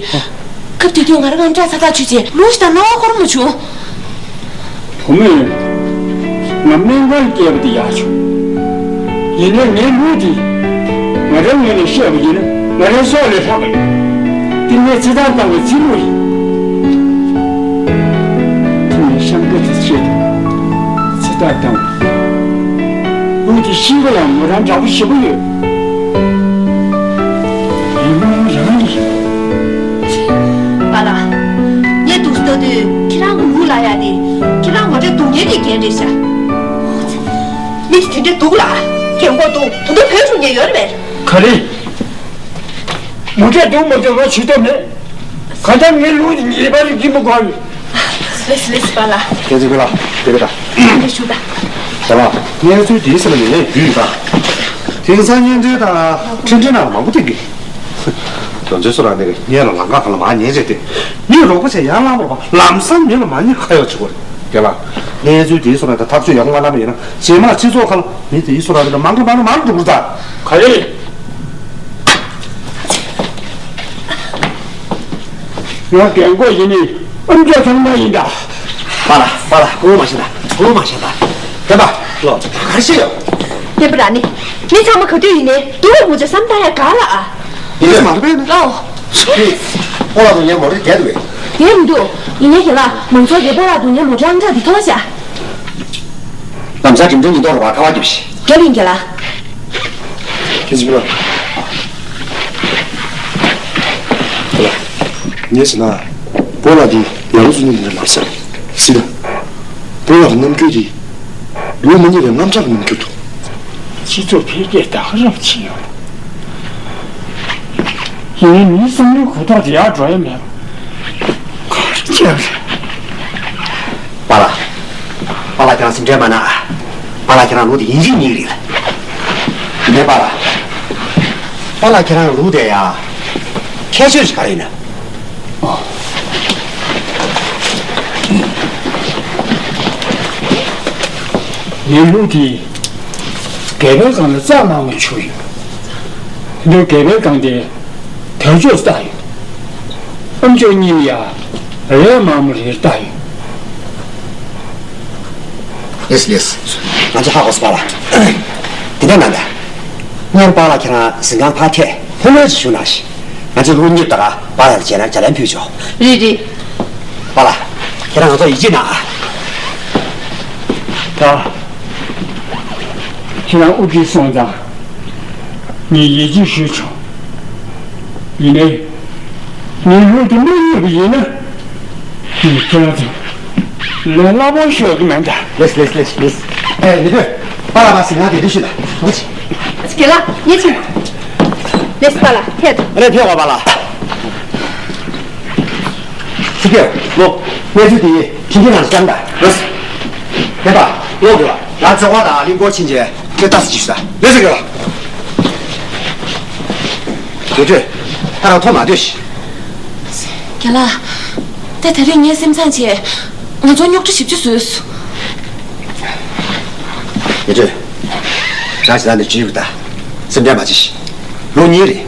སྐབས་དེ་དུས་ང་རང་དངངས་སྐྲག་ཚ་ཚ་ཆུ་བྱས་ལུག་ཤི་དང་སྣང་བ་འཁོར་མ་བྱུང་། བུ་མོས་ང་སྨན་ཁང་སྐྱེལ་བ་དེ་ཡག་བྱུང་། ཡིན་ནའི་ངའི་ལུག་དེ་ང་རང་ངོས་ནས་བཤད་པ་ཡིན་ན་ང་རང་སྲོག་ལས་ལྷག་པ་ཡིན། དེ་ངས་ཚེ་ཐར་བཏང་བའི་ཚེ་ལུག་ཡིན། དེ་ངས་གཤམ་འགྲོ་དེ་ཆེད་དུ་ཚེ་ཐར་བཏང་བ་ཡིན། ལུག་དེ་ཤི་བ་ཡང་ང་རང་འདྲ་པོ་ཞེ་པོ་ཡོད། ཡིན་ན་རང་ཡིན། པཱ་ལགས། ངས་འདུག་སེ་ལྟ་དུས་ཁྱེད་རང་གི་ལུག་ལ་ཡ་དེ་ཁྱེད་རང་མོ་ཊས་བརྡུངས་མཁན་དེ་རྒན་རེད་ཤག་མི་དེ་དེ་འདྲས་འདུག་ལ། རྒན་གོག་འདུག་ད་དུང་བོད་འགྲོ་མཁན་ཡོད་རེད་པས། ག་རེ། མོ་ཊས་བརྡུངས་མ་བརྡུངས་ང་ཇུས་གཏོགས་མེད། གང་ལྟར་ངའི་ལུག་དེ་ངེས་པར་དུ་འཛིན་པ་དགོས་ཡོད། ལགས་སོ་ལགས་སོ་པཱ་ལགས། ཁྱེད་ཚོས་དགོས་ལ་དེ་རེད་ད། འདི་ཞུ་ད། པཱ་ལགས། གནས་ཚུལ་དེའི་སེམས་ལ་ངས་རྒྱུས་ཡོད་ད། དེང་སང་བརྙན་འཕྲིན་དང་འཕྲིན་ཕྲན་ནང་ལ་མང་པོ་བསྟན་གི། དོན་ཚོད་སུ་རང་ནས་ངས་ལ་ལམ་ཁ་གང་ལ་མ་ཉན་བྱས་ཏེ། མི་རོགས་པ་བྱས་ཡར་ལངས་པར་བ་ལམ་སང་མི་ལ་མ་ཉན་ཁ་ཡོག་བྱེད་དགོས་རེད། རྒན་ལགས། གནས་ཚུལ་དེའི་སོ་ན་ད་ཐག་གཅོད་ཡག་པོ་མ་གནང་བ་ཡིན་ན་རྗེས་མ་སྤྱི་ཚོགས་ཁག་ལ་མི་དེའི་སོ་ར་རེ་ད་མང་གི་མང་གི་མང་གི་འགྲོ་གི་རེད་ད། ག་རེ། ང་རྒན་གོག་ཡིན་ནི་ཨམ་ཅོག་ཚང་མ་ཡིན་ད། པཱ་ལགས་པཱ་ལགས་སྐུ་ངོ་མ་བྱེད་ད། སྐུ་ངོ་མ་བྱེད་ད། རྒན་པ། ལོ། ག་རེ་བཤད་ཡོད། རྒན་པ་ར་ནི། མི་ཚང་མ་ག་དུས་ཡིན་ནའི་སྡུག་རུ་མུ་ཅོ་བསམ་ད་ཡ་ག་ལ་ཨ། ཡིན་ནའི་མ་རེད་པས་ནི། ལོ། སྤོ་ལགས་དུ་ངའི་མོ་ཊ་བརྒྱབ་འདུག་གས། བརྒྱབ་མི་འདུག་ཡིན་ནའི་རྒན་ལགས་མང་ཚོགས་ཀྱིས་སྤོ་ལགས་དུ་ངའི་མོ་ཊའི་ཨང་གྲངས་འདི་མཐོང་ཤག་ལམ་སང་འགྲིམ་འགྲུལ་ཉེན་རྟོག་རུ་བ་ཁ་པར་རྒྱོབས་ཤིག་རྒྱབ་ཡིན་རྒན་ལགས། ཁྱེད་ཚོས་ཕུལ་ལ། ངས་ཟེར་ན། སྤོ་ལགས་འདི་ཡང་སུ་ནི་འདི་འདྲ་ལབ་ས་རེད། སྲིད་ད། སྤོ་ལགས་ཀྱི་རྣམ་འགྱུར་འདི། ལོ་མ་ཉེ་བའི་རྔམ་ཆག་གི་རྣམ་འགྱུར་འདུག་སྤྱི་ཚོགས་འཕེལ་རྒྱས་ད་ག་རང་ཕྱིན་ཡོད་རེད། ཡིན་ནའི་མིའི་བསམ་བློའི་གོ་རྟོགས་དེ་ཡར་འགྲོ་ཡ་མེད་པ། ག་རེ་བྱས་པ་རེད། པཱ་ལགས། པཱ་ལགས་ཁྱེད་རང་སེམས་ཁྲལ་མ་གནང་། པཱ་ལགས་ཁྱེད་རང་ལུག་དེ་ཡིན་གཅིག་མིན་གཅིག་རེད། ངས་པཱ་ལགས། པཱ་ལགས་ཁྱེད་རང་ལུག་དེ་ཡ། ཁྱད་ཆོས་ཞིག་ག་རེ་ཡིན་ན། ངའི་ལུག་དེ། སྒལ་པའི་སྒང་ལ་རྩ་དམར་མོ་བྱུགས་ཡོད། འདི་སྒལ་པའི་སྒང་དེ། དར་ལྕོག་བཏགས་ཡོད། ཨམ་ཅོག་གཉིས་ལ་ཡ། རས་དམར་མོ་རེ་བཏགས་ཡོད། ལགས་ལགས། ང་ཚོ་ཧ་གོ་སོང་པཱ་ལགས། དེ་འདྲ་གནང་དང་། སྔོན་པཱ་ལགས་ཁྱེད་རང་གཟིམ་ཁང་ཕར་ཐད་ལྷོད་ལྷོད་ཅིག་བཞུགས་གནང་ཞིག་ང་ཚོ་ལུག་གཉེར་དང་པཱ་ལགས་ལ་བྱས་ན་ཇ་ལན་ཕུལ་ཆོག་རེད་རེད། པཱ་ལགས། ཁྱེད་རང་ང་ཚོ་ཡིད་ཆེས་གནང་ཨ། ད། ཁྱེད་རང་དབུ་ཁྲིད་སོང་ཙང་། ངས་ཡིད་ཆེས་ཞུས་ཆོག་ཡིན་ནའི། ངའི་ལུག་དེ་མ་རྙེད་པ་ཡིན་ན། ངས་ཁྱེད་རང་ཚོ་ལས་སླ་པོ་ཤོར་གི་མེད་ད། ལགས་ལགས་ལགས་ལགས། ཨེ་མི་དོན། པཱ་ལགས་པཱ་ཟིན་ང་དེ་དུས་ཤི་ད། འོ་ཅི། རྒན་ལགས་ངས་ཕྱིན། ལགས་པཱ་ལགས་ཕེབས། རེད་ཕེབས་པ་པཱ་ལགས། ཚིག་སྐྱོན། ལོ། གནས་ཚུལ་དེ་ཁྲིམས་འགལ་ནང་བཅངས་དང་། ལགས། རྒན་པ། ལོ་དགོས་པ། ང་ཚོ་བ་དང་གླིང་སྐོར་ཕྱིན་རྗེས་ཁྱོད་ལྟ་ས་ཅིག་ཞུ་ས། ལགས་སེ་དགོས་པ། དགེ་ཕྲུག་ད་རང་ཐོག་མ་སྡོད་ཤིག་རྒན་ལགས། ད་དེ་རིང་ངའི་སེམས་བཟང་ཆེ། ང་ཚོ་རྙོག་དྲ་ཞིབ་ཆ་བཟོས་སོང་། དགེ་ཕྲུག་རང་ཞེ་དྲག་ནས་བྱུས་ཡོད་ད། སེམས་ཁྲལ་མ་བྱེད་ཤིག་ལོ་གཉིས་རེད།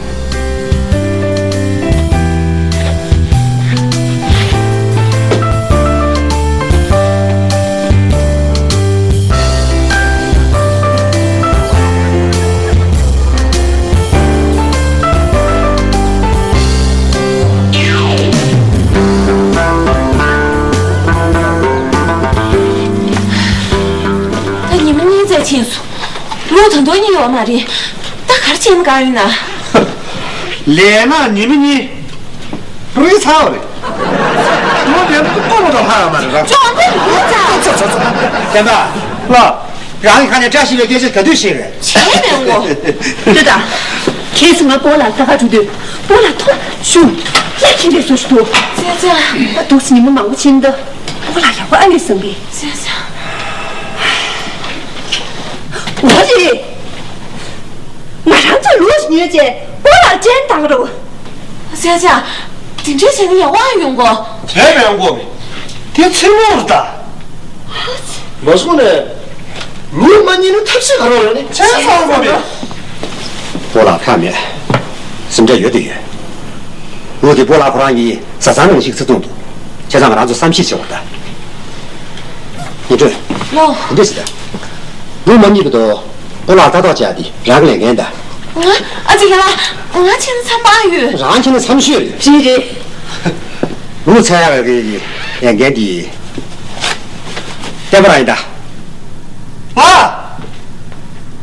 ད་ཉི་མ་གཉིས་ཙམ་ཕྱིན་སོང་། ལུག་ད་དུང་རྙེད་ཡོད་མ་རེད། ད་ག་རེ་བྱས་ན་དགའ་ཡོད་ན། ལས་ན་ཉི་མ་གཉིས། རི་ཚ་བ་རེད། ལོ་དེ་ལ་ལྟོ་མ་གཏོགས་ལྷག་ཡོད་མ་རེད་ར། ཅོག་འདི་ལུག་ཚ། ཚ་ཚ་ཚ། རྒན་པ། ལགས། རང་གི་ཁ་ནས་བཀྲ་ཤིས་པའི་སྐད་ཆ་ག་དུས་བཤད་རེད། བྱས་མེད་འོ། ལྟོས་དང་། ཁྱེད་ཚོ་ང་སྤོ་ལགས་ལྟ་ག་འགྲོ་དུས་སྤོ་ལགས་ཐོག་ཞུ། ལྷ་ཁྱིམ་པའི་བཟོ་ཞིག་འདུག་ཙེ་ཙེ། ཨ་འདུག་སེ་ཉི་མ་མང་པོ་ཕྱིན་ད་སྤོ་ལགས་ཡག་པོ་ཨ་ཡོད་བསམ་གི། ཙེ་ཙེ། འོ་རེད། ང་རང་ཚོ་ལུག་ཉོས་རྗེས་སྤོ་ལགས་སྤྲད་བཏང་རོགས། ཙེ་ཙེ། དེ་འདྲའི་བྱས་ན་ཡག་པོ་ཨ་ཡོང་གོ། བྱས་མེད་འོ། དེ་ཚེ་མོ་རེད་ད། མ་སོང་ནས། ལུག་མ་རྙེད་ན་ཐབས་ཤེས་ག་རེ་རེད་ནི། ཆ་ཚང་བ་མེད། སྤོ་ལགས་ཁག་མེད། སེམས་ཁྲལ་ཡོད་དེ་ཡོད། ལུག་དེ་སྤོ་ལགས་ཁོ་རང་གིས་བཟའ་ཚང་ནང་བཞིན་བརྩི་མཐོང་འདུག་བྱས་ཙང་ང་རང་ཚོ་བསམ་ཤེས་བྱེད་དགོས་ད། ཉི་སྒྲོན། ལོ། འདི་འདྲ་ཞིག་ད། ལུག་མ་རྙེད་པ་དང་སྤོ་ལགས་ལྟ་རྟོག་བྱས་ཏེ་རང་གི་ལས་འགན་ད། ང་། ཨ་ཙི་རྒན་ལགས། ང་ཕྱིན་ན་འཚམས་པ་ཨ་ཡོད། རང་ཕྱིན་ན་འཚམས་ཤོས་རེད། རེད་རེད། ལུག་འཚོལ་ཡག་གི་ལས་འགན་འདི་བསྟན་པ་རང་ཡིན་ད། ཨ།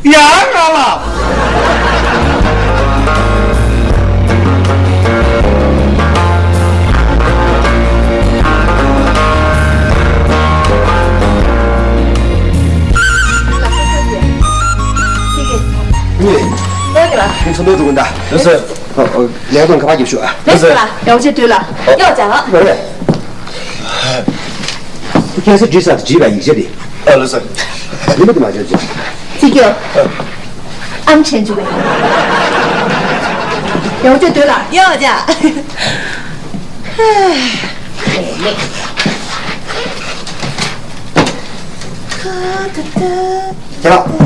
ཡ་ང་ལ། ངས། ལགས་ཀྱི་ལགས། ངས་ཚོགས་འདུ་འགྲོ་གི་ཡིན་ད། ལགས་སོ། ལས་དོན་ཁ་པར་རྒྱབ་ཤོག་ཨ། ལགས་སོ་ལགས། ཡག་པོ་བྱས་སྡོད་ལགས། ཡག་ཅག་ལགས། ལགས་རེད། ཁྱེད་ཚོ་འདྲི་ས་དེ་བྲིས་པ་ཡིག་ཆ་རེད། ཨ་ལགས་སོ། ཉི་མ་དེ་མ་བྱས་བྱས། ཚིག་སྐྱོ། ཨམ་ཆེན་བྱུང་བས། ཡག་པོ་བྱས་སྡོད་ལགས། ཡག་ཅག་ཁྱེད་ལགས།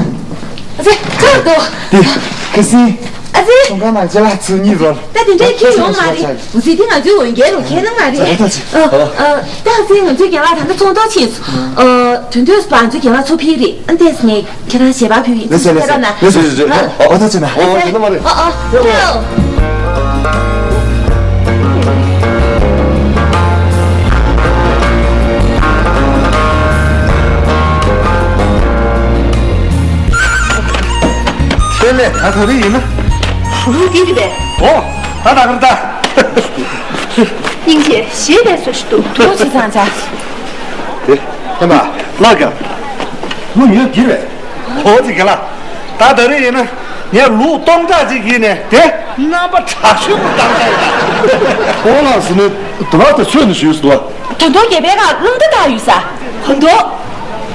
ཨ་ཙི། ཁ་དོ། དེ། ཁ་སིང་། ཨ་ཙི། ཚོང་ཁང་ནང་ཅ་ལག་ཚུར་གཉིས་རོལ། ད་དེ་འདྲའི་ཁྱེད་ཡོང་མ་རེད། འུ་ཚོས་དེ་ང་ཚོའི་འོས་འགན་རུ་ཁྱེད་གནང་མ་རེད། ཨ་ཨ། ད་ཨ་ཙི་ང་ཚོའི་རྒན་ལགས་ད་ལྟ་ཚོང་ཐོག་ཕྱིན་སོང་། ཨ། དོན་དུས་སུ་ང་ཚོའི་རྒན་ལགས་ཚོ་ཕེབས་རེད། ཨ་ཏེས་ངས་ཁྱེད་རང་ཞལ་པར་ཕུལ་ཡིན། ལགས་སོ་ལགས་སོ། ལགས་སོ་ལགས་སོ། ཨ་ཨ། ད་ཅི་ན། ཨ་ཨ། ཡོད་ན་མ་རེད། ཨ་ཨ། ཡོད། དེ་ལས་ད་ག་རེ་ཡིན་ན། ཧུ་ཀི་རེད་པས། ཨོ། ད་ད་ག་རེ་ད། སྙིང་རྗེ་ཞེ་པའི་བཟོ་ཞིག་འདུག་ཐུགས་རྗེ་ཆེ་ཚང་ཆ། དེ། ཧེ་མ། ལགས་ཀྱང་། ལུག་ཉོས་འདིར་བས། ཧོ་ཅིག་ག་ལ། ད་ད་རེས་ཡིན་ན་ངས་ལུག་སྟོང་ཕྲག་ཅིག་གིས་ནས་དེ་རྣམ་པ་དྲག་ཤོས་པོ་བཏང་ས་ཡིན་ད། ཨོ་ལགས་སུ་ནི་དུ་བ་དེ་ཚོས་ནི་ཞུས་སུ་དུ་བ། ད་དུང་རྒྱལ་པོའི་ཁ་རླུང་རྟ་བཏགས་ཡོད་ས། ཧོ་འདུག་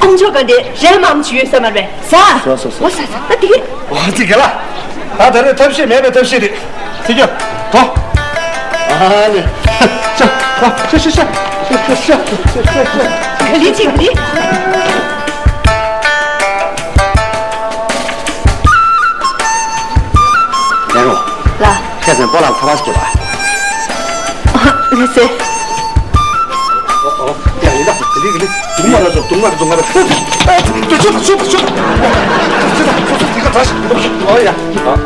ཨམ་ཅོག་ག་འདི་རས་མང་ཅིག་ཡོད་ས་མ་རེད་པས། ཟ། ཟ་ཟ་ཟ། ཨོ་ཟ་ཟ། ད་དེ་གི། ཨོ་ཅིག་ག་ལ། ད་ད་རེས་ཐབས་ཤེས་མེད་པའི་ཐབས་ཤེས་རེད། ཚེ་སྐྱོ། དོ། ཨ་ནི། ཤ། ཤ་ཤ་ཤ། ཤ་ཤ་ཤ། ཤ་ཤ་ཤ། ག་ལི་ཅིག་ག་ལི། ཡ་རོ། ལ། ཁ་སང་སྤོ་ལགས་ཁ་པར་ཞིག་བརྒྱབ་པ། ལགས་སེ། ཨོ་ཨོ། ཡ་ཡིན་ད། ག་ལི་ག་ལི། རྡུང་མ་ར་ཚོ། རྡུང་མ་ར། རྡུང་མ་ར། ཨ་ཙི། ཚུར་ཚུར་ཚུར་ཚུར། ཚུར་ཚུར་ཚུར། དེ་ག་འདྲ་ཞིག་ཨོ་ཡ། ཨ་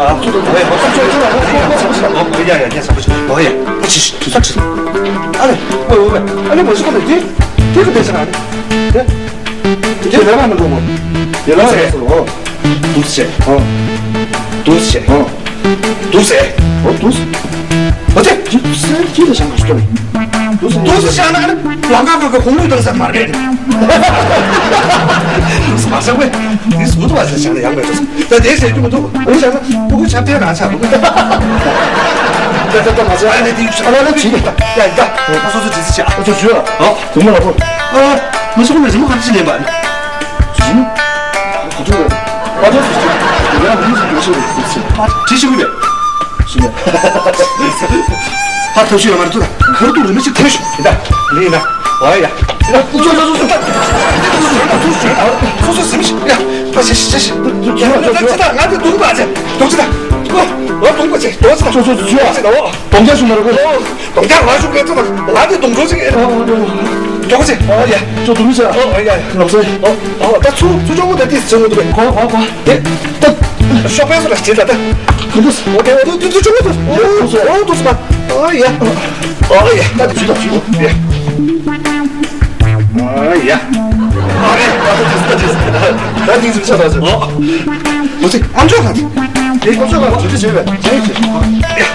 ཨ། ཚུར་ཚུར། ཨོ་ཡ། ཨོ་ཚུར་ཚུར། ཨོ་ཡ་ཡ། ངས་བསམ་པ་ཞིག་ཨོ་ཡ། ཨ་ཅི་ཞིག་དུས་ཚོད་ཞིག་ཨ་ལེ། ཨོ་ཨོ། ཨ་ལེ་མ་ཞིག་གོ་ལེ། དེ་དེ་ག་འདྲ་ཞིག་ཨ་ལེ། དེ་དེ་ལས་མ་ནི་གོ་མོ། དེ་ལ་རེད་སོ། ཨོ། དུས་ཚོད། ཨོ། དུས་ཚོད། ཨོ། དུས་ཚོད། ཨོ་དུས་ཚོད། ཨོ་ཙི། དུས་ཚོད་ཅི་ལ་ཞང་ག་ཤོ་ལེ། དུས་ཚོད། དུས་ཚོད་ཞང་ན་ཨ་ནི་ལང་ཀ་ཀ་གི་གོང་ལུགས་དང་ས་མ་རེད། དུས་ཚོད་མ་ཤང་བས། དུས་ཚོད་མ་ཤང་ན་ཡང་མེད་དུས་ཚོད། ད་དེ་ཟེར་རྒྱུ་མི་འདུག་ཨོ་ཞང་ན་ཕྲུ་གུ་ཆ་ཕེ་རང་ཆ་འདུག་ད་ད་ད་མ་ཤང་ཨ་ནི་དེ་ཡུག་ཤང་ཨ་ལ་ལ་ཅི་ཡ་ད་ད་སོ་སོ་ཅི་ཟེར་ཆ་ཨོ་ཅོ་ཅོ་ཨོ་དུ་མ་ལ་པོ། ཨ་མ་ཤང་ན་རི་མོ་ག་ཅི་ལེན་པ་ཨ་ནི། རི་མོ། ཨ་ཅོ་ཨ་ཅོ་ཅི་ཡ་རི་མོ་ཅི་ཡོད་ཤོ་རེད། ཅི་ཞིག་ཡོད་པས། ཧ་ཐབས་ཤེས་ཡོད་མ་རེད་ཐུག་ཁ་རུ་ཐུག་རི་མོ་ཅིག་ཐེབས་ཤོག་ཡིན་ད། ཡིན་ད། ཨོ་ཡ། ཡིན་ད། ཚོ་ཚོ་ཚོ་ཚོ། ཚོ་ཚོ་ཟིན་ཤིག་ཡ། ད་ཤི་ཤི་ཤི། ང་དེ་དུག་པ་ཅེ། དུག་ཅེ་ད། ཨོ་ཨོ་དུག་པ་ཅེ། དུག་ཅེ་ད། ཚོ་ཚོ་ཚོ་ཚོ། ཨོ་ཅེ་ད། ཨོ། དོང་རྒྱ་ཞུ་མ་རེད་གོ། དོང་རྒྱ་ང་ཞུ་གི་ཚོ་ད། ང་དེ་དུག་ཅེ་ཅིག་ཨོ་ཨོ་ཨོ། དུག་ཅེ། ཨོ་ཡ། ཚོ་དུག་ཅེ། ཨོ་ཡ་ཡ། ལགས་སོ། ཨོ་ཨོ་ད་ཚུ་ཚུ་ཅོག་མོ་ད་ཏིས་ཚུ་ངོ་འདུག་གོ་གོ་གོ། དེ། ད། ཤོག་པའི་སོ་ལ་ཅི་ད་ད། ཁུ་འདུག་ཨོ་ཏེ་ཨོ་ཏེ་ཏེ་ཅུང་ཏུ། ཨོ་ཏུ་སུ་པ། ཨོ་ཡ། ཨོ་ཡ། ད་ཏེ་ཅུ་ད་ཅུ། ཡ། ཨོ་ཡ། ཨོ་ཡ། ད་ཏེ་ཅུ་ད་ཅུ། ད་ཏེ་ཅུ་ཆ་ད་ཅུ། ཨོ། ཨོ་ཏེ་ཨམ་ཅོག་ག་ཏེ། ཏེ་ཨམ་ཅོག་ག་ཅུ་ཅུ་བྱས་པས། ཅི་ཅི། ཡ།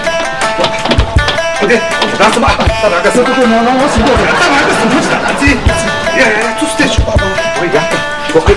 ཨོ་ཏེ། ད་སུ་མ། ད་ར་ག་སུ། ཏུ་ཏུ་ན་ན་ན་སུ་ཏུ། ད་ར་ག་སུ་ཏུ་ཅི་ད་ཅི། ཡ་ཡ་ཡ། ཏུ་སུ་ཏེ་ཅུ། ཨོ་ཡ། ཨོ་ཁེ།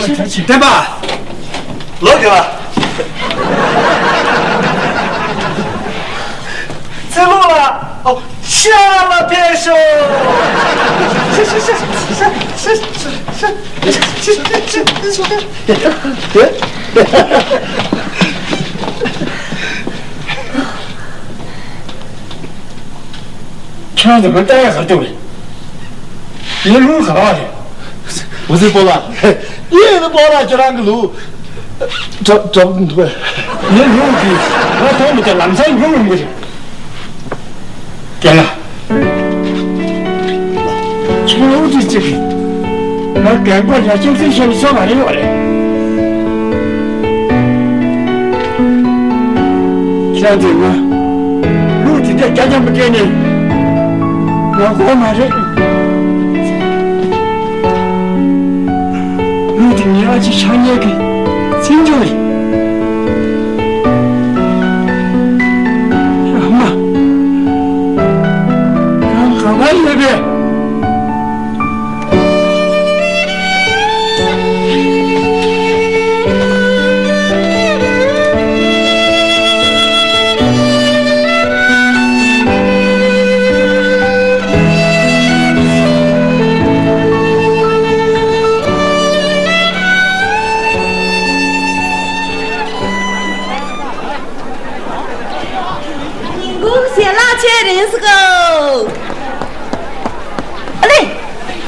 བསྟན་པ། ལོག་གི་ལ། ཚེ་ལོ་ལ། ཨོ། ཤ་ལ་ཕེབས་ཤོག་ཁྱེད་རང་ཚོ་མི་ལྟ་ཡ་ག་སྐྱོ་རེད། ངའི་ལུང་ག་རང་རེད། འོ་ཙི་པོ་ལགས། ཡིན་ནི་པོ་ལགས་ཁྱེད་རང་གི་ལུང་། གྲབ་གྲབ་འདུག་པས། ངའི་ལུང་འདི་ང་མཐོང་མི་ཐུབ། ལམ་སང་ཡོང་ཡོང་གི་རེད། རྒན་ལགས། ཁྱེད་རང་ཨུ་ཚུགས་གཅིག་གིས་ང་རྒན་པ་ལ་ཅུང་ཟད་བཤད་ན་སོ་མ་རེད་བ་རེད། ཁྱེད་རང་ཚོས་ང་ལུག་དེ་འདྲ་རྒྱ་རྒྱ་མ་སྤྲད་ནས་ང་དགོས་མ་རེད། ལུག་དེ་ངའི་ཨ་ཅེ་ཕྱག་གཉལ་གྱི་མཚན་མཆོག་རེད། ཨ་མ། ང་ག་པར་ཡོད་པས། ཉིན་གུང་ཞལ་ལག་མཆོད་རན་སོང་གོ། ཨ་ལེ།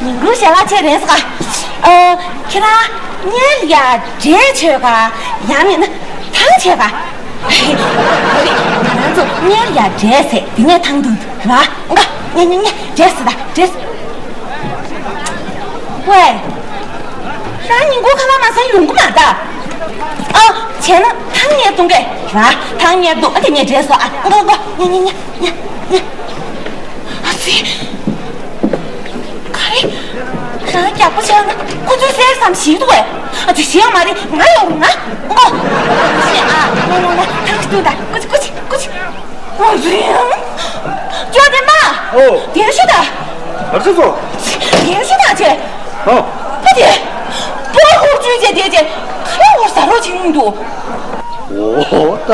ཉིན་གུང་ཞལ་ལག་མཆོད་རན་སོང་ག། ཨ། ཁྱེད་རང་གཉེར་ཡ་འབྲས་མཆོད་ག། ཡང་མིན་ན་ཐང་མཆོད་ག། ང་རང་ཚོ་གཉེར་ཡ་འབྲས་ཟེར། དེ་ནས་ཐང་འདུག་ར། ཨང་ག། ཉེ་ཉེ་ཉེ། འབྲས་ཟེར་ད། འབྲས། ཝེ། རང་ཉིན་གུང་ཁ་ལག་མ་ཟ་ཡོང་གི་མ་རེད་ད། ཨ། བྱས་ན་ཐང་གཉེར་འདུག་གས་ར། ཐང་གཉེར་འདུག་ཨ། དེ་ནས་འབྲས་ཟ། ཨ། ཨང་ག་ཨང་ག། ཉེ་ཉེ་ཉེ་ཉེ་ཉེ། ཨ་ཙི། ག་རེ། རང་རྒྱགས་པ་བྱས་ན་ཁོ་ཚོའི་གསེར་ཙམ་ཞིག་འདུག་གས། ཨ་ཙི། ཞིག་ཡོད་མ་རེད། ང་ཡོང་ང་། ཨང་ག། ཨ་ཙི། ཨ། ང་ང་ང་ཐང་ཞིག་འདུག་ད། ཀུ་ཅི་ཀུ་ཅི་ཀུ་ཅི། ཨོ་རེད། ཅོ་དེ་མ། ཨོ། དེར་ཤོད་ད། ཨར་ཙི་ཙོ། དེར་ཤོད་ད་ཅེ། ཨོ། པ་དེ། པོ་ཧུར་ཅུས་ཅེ་དེ་ཅེ། ཁ་ལ་ཧོར་ཟ་རོགས་བྱེད་མི་འདུག་ཨོ་ད།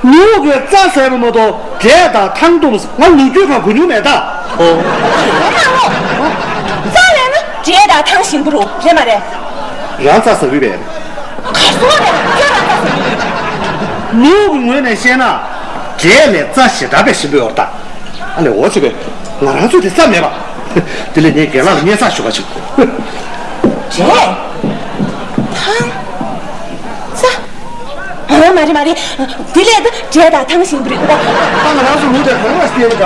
ནུ་གི་རྩྭ་ཟ་བ་མ་གཏོགས་འབྲས་དང་ཐང་འཐུང་ང་ལོ་རྒྱུས་གང་གོ་མྱོང་མེད་ད། ཨོ། དེ་མ་ལོ། རྩྭ་ལས་ན་འབྲས་དང་ཐང་ཞིམ་པོ་རུ་རེད་མ་རེད། རང་རྩྭ་ཟ་གི་རེད། གར་སོང་རེད། ཁྱོད་རང་རྩྭ་ཟ་གི་ཡོད། ནུ་གི་ངོས་ནས་བཤད་ན། འབྲས་ལས་རྩྭ་ཞེ་དྲག་པའི་ཞིམ་པོ་ཡོད་ད། ཨ་ལས་འོ་ཙི་པས། ང་རང་ཚོ་དེ་རྩྭ་མེད་པ། དེ་ལས་ངས་རྒན་ལགས་ལ་སྙན་སེང་ཞུ་ག་ཕྱིན། འབྲས། ཐང་། རྩྭ། ཨ། མ་རེད་མ་རེད། དེ་ལས་ད་འབྲས་དང་ཐང་ཞིམ་པོ་རེད་འདུག་ད་ང་རང་ཚོ་ལུག་དེ་ག་རེ་ལ་སྟེར་ག་ཡོད།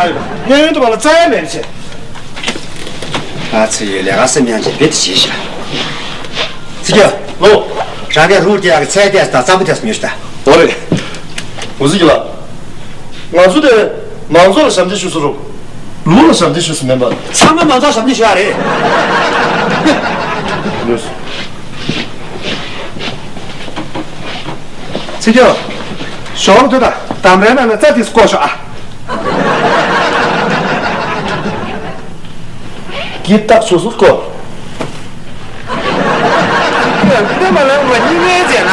གཡས་གཡོན་དུ་བ་ལ་རྩྭ་ཡང་མེད་པ་བྱས། ཨ་ཙི་ཡོད། ལས་ཀ་སེམས་ཉམས་ཀྱི་རྦད་དེ་བྱེད་ཤག་ཚེ་སྐྱོ། ལོ། རང་གིས་རུ་རྒྱག་གི་ཚལ་ཏེས་དང་རྩམ་པ་ཏེས་ཉོས་ཤག་འོ་རེད། འོ་ཙི་ཀྱི་ལགས། ང་ཚོ་དེ་མང་ཚོགས་ལ་ཞབས་འདེགས་ཞུ་ས་རུ། ལུག་ལ་ཞབས་འདེགས་ཞུ་ས་མིན་པ། ཚང་མ་མང་ཚོགས་ཞབས་འདེགས་ཞུ་ཡ་རེད། ལོས། ཚེ་སྐྱོ། ཞོགས་ལ་ཐོད་དང་འདམ་རའི་ནང་ལ་རྩྭ་ཏེས་བཀོག་ཤོག་ཨ། གི་ཏག་སོ་སོ་སྐོར། ཁྱོད་འདི་མ་ལ་ང་གཉིས་མེད་ཟེར་ན།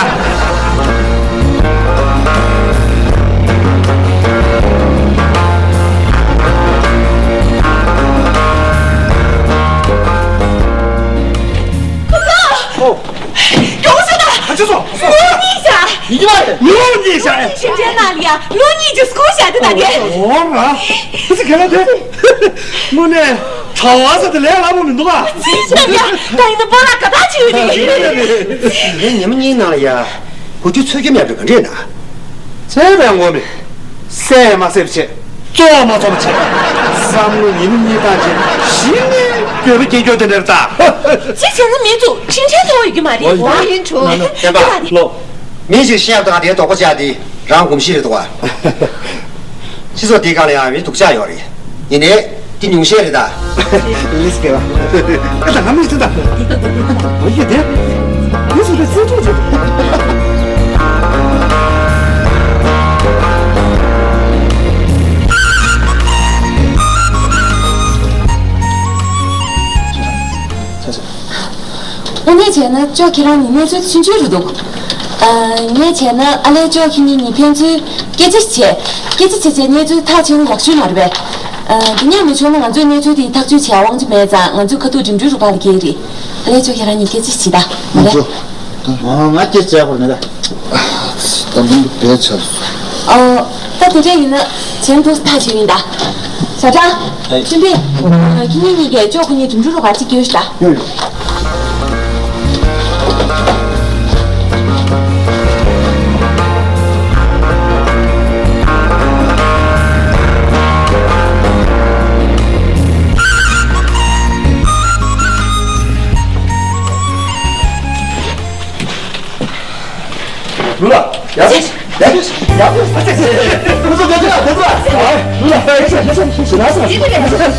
ཨོ། མགྱོགས་ཤོག་ད། ཨ་ཅོ་སོ། ལོ་གཉིས་བཞག་ཡིན་གྱི་མ་རེད། ལོ་གཉིས་བཞག་ཞིང་ཆེན་ནང་ལ་ཡ་ལོ་གཉིས་ཀྱི་སྐོར་བཞག་འདི་ད་གས། འོ་ར། ཨ་ཙི་ག་ལ་དེ། དངོས་གནས་གྲྭ་བ་ཟེར་དེ་ལས་སླ་པོ་མི་འདུག་ཨ། ཙི་ཤ་ཡ། ད་ཡིན་ན་པཱ་ལགས་ག་པར་ཕྱིན་ཡོད་རེད། ངས་ཉི་མ་གཉིས་ནང་ལ་ཡ། འུ་ཆོ་ཚོད་སྐྱོན་མེད་པའི་ག་འདྲས་ན། ཚད་པའི་ངོ་མས། བསད་མ་བསད་པ་བྱས། བཙོ་མ་བཙོ་བ་བྱས། བསམ་བློ་ཉི་མ་གཉིས་བཏང་རྗེས་གཞི་ནས་ ཡོད་པའི་སྐྱེ་འགྱུར་དེ་འདྲར་ད། གཅིག་བྱས་ན་མི་འདུག་ཕྱིན་ཆད་ཐོག་ཡོད་ཀྱི་མ་རེད། ཨོ་ཡིན་འགྲོ། ཨོ་ཡིན་འགྲོ། བསྟན་པ། ལོ། མི་ཞིག་ཤེས་ཡག་དང་དེའི་དོགས་པ་བཅག་དེ་རང་གོམས་གཤིས་རེད་འདུག་བ། སྤྱི་ཚོགས་འདིའི་སྒང་ལ་ཡང་མི་སྡུག་ཅག་ཡོད་རེད། ཡིན་ནའི་འདི་ཉུང་ཤས་རེད་ད། ལིས་ཀེ་བ། ཨ་ད་ང་མི་ཚོ་ད། ཨོ་ཡེ་དེ། མི་ཚོ་ད་བརྩི་འཇོག་བྱེད། དངོས་གནས་བྱས་ན་ཅོ་ཁྱེད་རང་ནི་གནས་ཚུལ་ཆུང་ཆུང་རེད་འདུག་ཨ། ངས་བྱས་ན་ཨ་ལས་ཅོ་ཁྱེད་གཉིས་ནི་ཕན་ཚུན་སྐད་ཆ་བྱས། སྐད་ཆ་བྱས་བྱས་གནས་ཚུལ་ཐག་ཆོད་ན་ལག་ཆོད་མ་རེད་པས། ཨ། དེ་ནས་མི་ཆོག་ན་ང་ཚོས་གནས་ཚུལ་དེ་ཐག་གཅོད་བྱེད་དབང་ཆ་མེད་ཙང་ང་ཚོས་ཁ་ཐུག་འགྲིམ་འགྲུལ་རུ་ཁག་ལ་སྐྱེལ་གི་རེད། ཨ་ལས་ཅོ་ཁྱེད་རང་གཉིས་སྐད་ཆ་བྱེད་ད་མ་རེད། ང་སྐད་ཆ་བྱས་ཁོ་མེད་ད། ད་མི་འདུག་བས་ཆར་སོང་། ཨོ། ད་དེ་འདྲ་ཡིན་ན་བྱས་ན་འདུག་ཐག་ཆོད་ཡིན་ད། ཞའོ་ཀྲང་། ཨེ། ཅིན་ཕིང་། ཁྱེད་གཉིས་གཉིས་ཀས་ཅོ་ཁོ་གཉིས་འགྲིམ་འགྲུལ་རུ་ཁག་ཅིག་སྐྱེལ་ཤོག་ད། ཡོད་ཡོད། ལུ་ལ། ཡ། ཡ། ཡ། ལུ་ལ། ལུ་ལ། ལུ་ལ། ལུ་ལ། ལུ་ལ། ལུ་ལ། ལུ་ལ།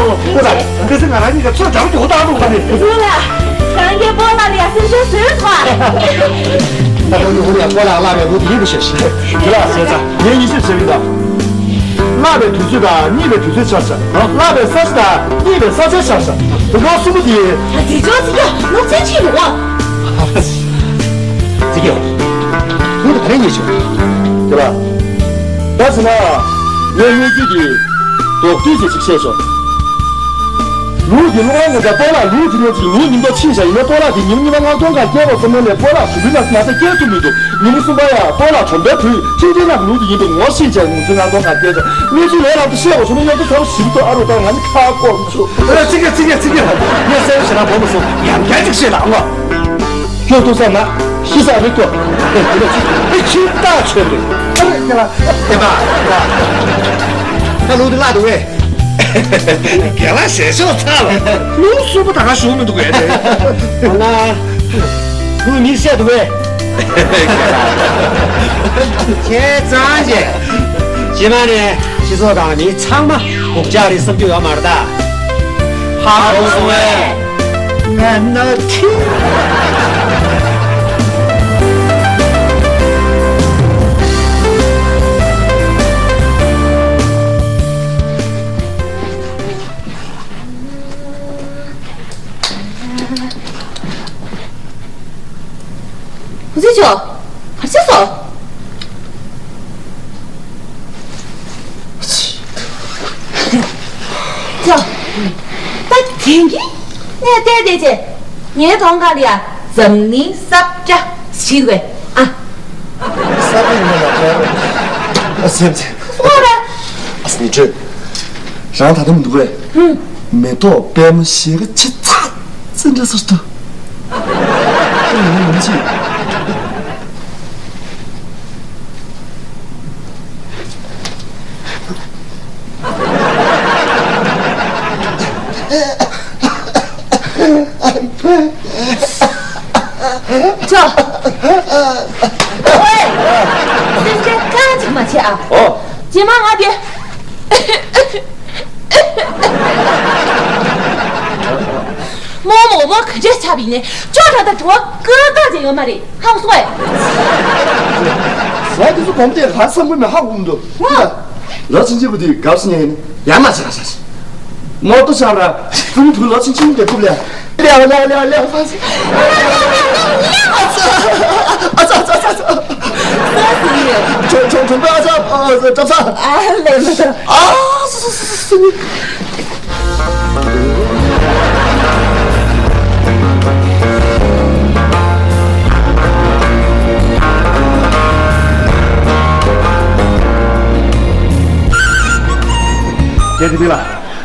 ལུ་ལ། ཁྱེད་ཚོ་ང་རང་གཉིས་ཀ་ཚོད་འདྲ་པོ་དེ་འོ་ད་ཨ་ལུག་པ་རེད། ལུ་ལ། རང་གི་སྤོ་ལགས་ལ་ཡ་སེམས་ཤུགས་བཟོས་ཐོག་ད་དུང་ཡོང་ཡ་སྤོ་ལགས་བླ་མའི་ལུགས་ཡིན་པ་ཤེས་ཤིག་དེ་ལ་ཟེར་ཙང་ངས་ཡིད་ཆེས་བྱེད་མི་འདུག་བསླབ་པའི་དུས་ཚོད་དང་རྙེད་པའི་དུས་ཚོད་ཆགས་ཤག་བསླབ་པའི་ས་ཆ་དང་རྙེད་པའི་ས་ཆ་ཆགས་ཤག་དུ་ཁང་གསུམ་པོ་དེ། ད་དེ་ཅོག་ཙི་ཡ་ནུབ་ཚན་ཆེ་རུ་བ། ཙི་ཡ། ཁྱོད་ད་ག་རེ་ཉེས་བྱུང་། དེ་ལ། ད་ཟེར་ན། ངས་དངོས་བརྒྱུད་དེ་རྡོག་བརྒྱུད་ཅིག་ཅིག་བཤད་ཆོག་ལུག་དེ་སློང་བ་ངོ་ཚ་སྤོ་ལགས་ལུག་དེ་ཉོ་ཅིག་ལུག་ཉིན་ཐོ་ཕྱིན་བཞག་ཡིན་ན་སྤོ་ལགས་དེ་ཉིན་གཉིས་པ་སྔ་གཏོང་ཁ་སྐྱེལ་བ་ཙམ་ནས་སྤོ་ལགས་གྲུ་གུའི་ནང་ན་ཚ་སྐྱེལ་ཐུབ་མི་འདུག་ཉིན་མོ་གསུམ་པ་ཡ་སྤོ་ལགས་གྲོམ་པའི་བུས་ཁྲིམས་འགལ་ནག་ལུག་དེ་ཡིན་པའི་ངོ་ཤེས་བྱས་ངུ་ཚོའི་སྔ་གཏོང་ཁ་སྐྱེལ་བྱས་གནས་ཚུལ་ལས་རབ་ཏུ་བཤད་དགོས་བྱུང་ན་མཉམ་དུ་ཚོར་ཞིབ་ཏུ་ཨ་རུ་དང་ང་ནི་ཁ་སྐོམ་བྱུང་། ཨ་ཚིག་གེ་ཚིག་གེ་ཚིག་གེ་ངས་གསལ་པོ་ཞེ་དྲག་བོ་མ་སོང་ཡང་བསྐྱར་ཅིག་བཤད་ལ་ཨང་། ཁྱོད་ཐུག་ས་ན་ཤི་ས་རིག་གོ་ཨེ་ཁྱི་ཏག་ཆོད་རེད། ཨ་རེ་ཁྱེད་ལ་ཨེ་མ་ད་ལུག་དེ་བརླག་འདུག་གས། རྒན་ལགས་ཞལ་ཤོག་ཚར་ལ་ལུག་གསོན་པོ་ད་ག་ཞུགས་མི་འདུག་གས། འོ་ན་ལུག་མིར་བཤད་འདུག་གས། བྱས་ཙང་བྱས། རྗེས་མ་ནས་སྤྱི་ཚོགས་དང་མི་ཚང་མ་སྡུག་ཅག་རེད་བསམ་རྒྱུ་ཡོད་མ་རེད་ད། ཧ་གོ་སོང་ངས། ང་ན་ཐི། ཧུ་ཙི་ཆོ། ག་རེ་བྱས་སོང་། ཅོ། ད་དེང་གི་ངས་བལྟས་བལྟས་བྱས། ངའི་གདོང་ཁ་ལ་ཡ་འཛམ་གླིང་ས་བཀྲ་ཞིག་བས་ཨ། ས་བཀྲ་ཡིན་ན་ཡག་པོ་ཡོད་རེད། ཨ་སེམས་ཅན། ཨོ་ར། ཨ་སེམས་ཅན། རང་ད་དུང་མི་འདུག་གས། ཧུམ། མེ་ཏོག་པད་མོ་ཞེ་གི་ཆེ་ཚ་ཙི་འདྲ་ཟེར་དུ། ཨ་ཡིན་ན་ཡིན་ཅི། ཅོ། ཝེ། སེམས་ཁྲལ་གང་ཅིག་མ་བྱེད་ཨ། ཨོ། རྗེས་མ་ང་དེ། མོ་མོ་མོ་ག་འདྲས་ཆགས་པ་ཡིན་ནའི་ཅོ་ད་ལྟ་དྲི་བ་བཀོད་སྟངས་ཅིག་ཡོད་མ་རེད། ཧང་སོང་ཨེ། ཟ་དེ་ཚོ་གོམ་སྟེ་ག་བསམ་གི་མེད་ཧ་གོ་མི་འདུག་ལ་ཕྱིན་ཆད་པོ་དེ་དགའ་བསུ་ཉན་ཡིན་ན་ཡང་མ་ཆགས་ཤག་མོ་ཏོ་ཤར་ར་ཕུང་ཐུག་ལ་ཕྱིན་ཆད་དེ་ཐུབ་ལ་ལེ་ལེ་ལེ་ཕ་སི། ཨ་ཙ་ཨ་ཙ་ཨ་ཙ་ཨ་ཙ། ཁྲོ་ཁྲོ་ཁྲོ་པ་ཨ་ཙ་ཨ་ཙ་ཨ་ཙ། ཨ་ལེ་མ་ཙ། ཨ་སི་སི་སི་སི། རྒྱལ་དེ་མི་ལ།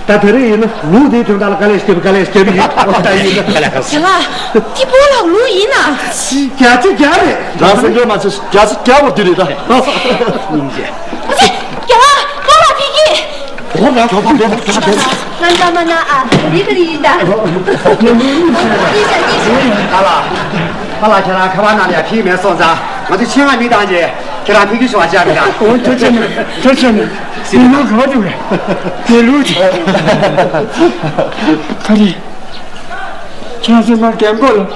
ད་དེ་རིང་ཡིན་ན་ལུག་དེའི་དོན་དག་ལ་དཀའ་ལས་སྐྱེ་བ་དཀའ་ལས་སྐྱེ་བ་ཡིན། ད་ཡིན་ན་དཀའ་ལས་ཁག་སོང་། ལ། དེ་སྤོ་ལགས་ལུག་ཡིན་ན། བརྒྱ་ཆ་བརྒྱ་རེད། རང་སེམས་ཁྲལ་མ་བྱེད། བརྒྱ་ཆ་བརྒྱ་བར་དུ་རེད་ད། སྙིང་རྗེ། ཨ་ཙི། རྒྱལ་བ་སྤོ་ལགས་ཕེབས་ཀྱི། ང་འདྲ་མ་ན་ཨ་རི་ག་རི་ཡིན་ད། ཨ་ལ། ཨ་ལ་ཁྱེད་རང་ཁ་པར་ནང་ལ་ཡ་ཕིག་མེད་སོང་ཙང་ང་ཚོ་ཆེད་མངགས་མི་བཏང་རྗེས་ཁྱེད་རང་ཕིག་ཕིག་ཞུ་བ་བྱ་མི་དང་། ཨོ་ཐུགས་རྗེ་ཆེ་ཐུགས་རྗེ་ཆེ། དེ་ལུགས་ག་བ་འདུག་གས། དེ་ལུགས་དེ་ག་རེ། ཁྱེད་ཚོས་ང་རྒན་གོག་ལ་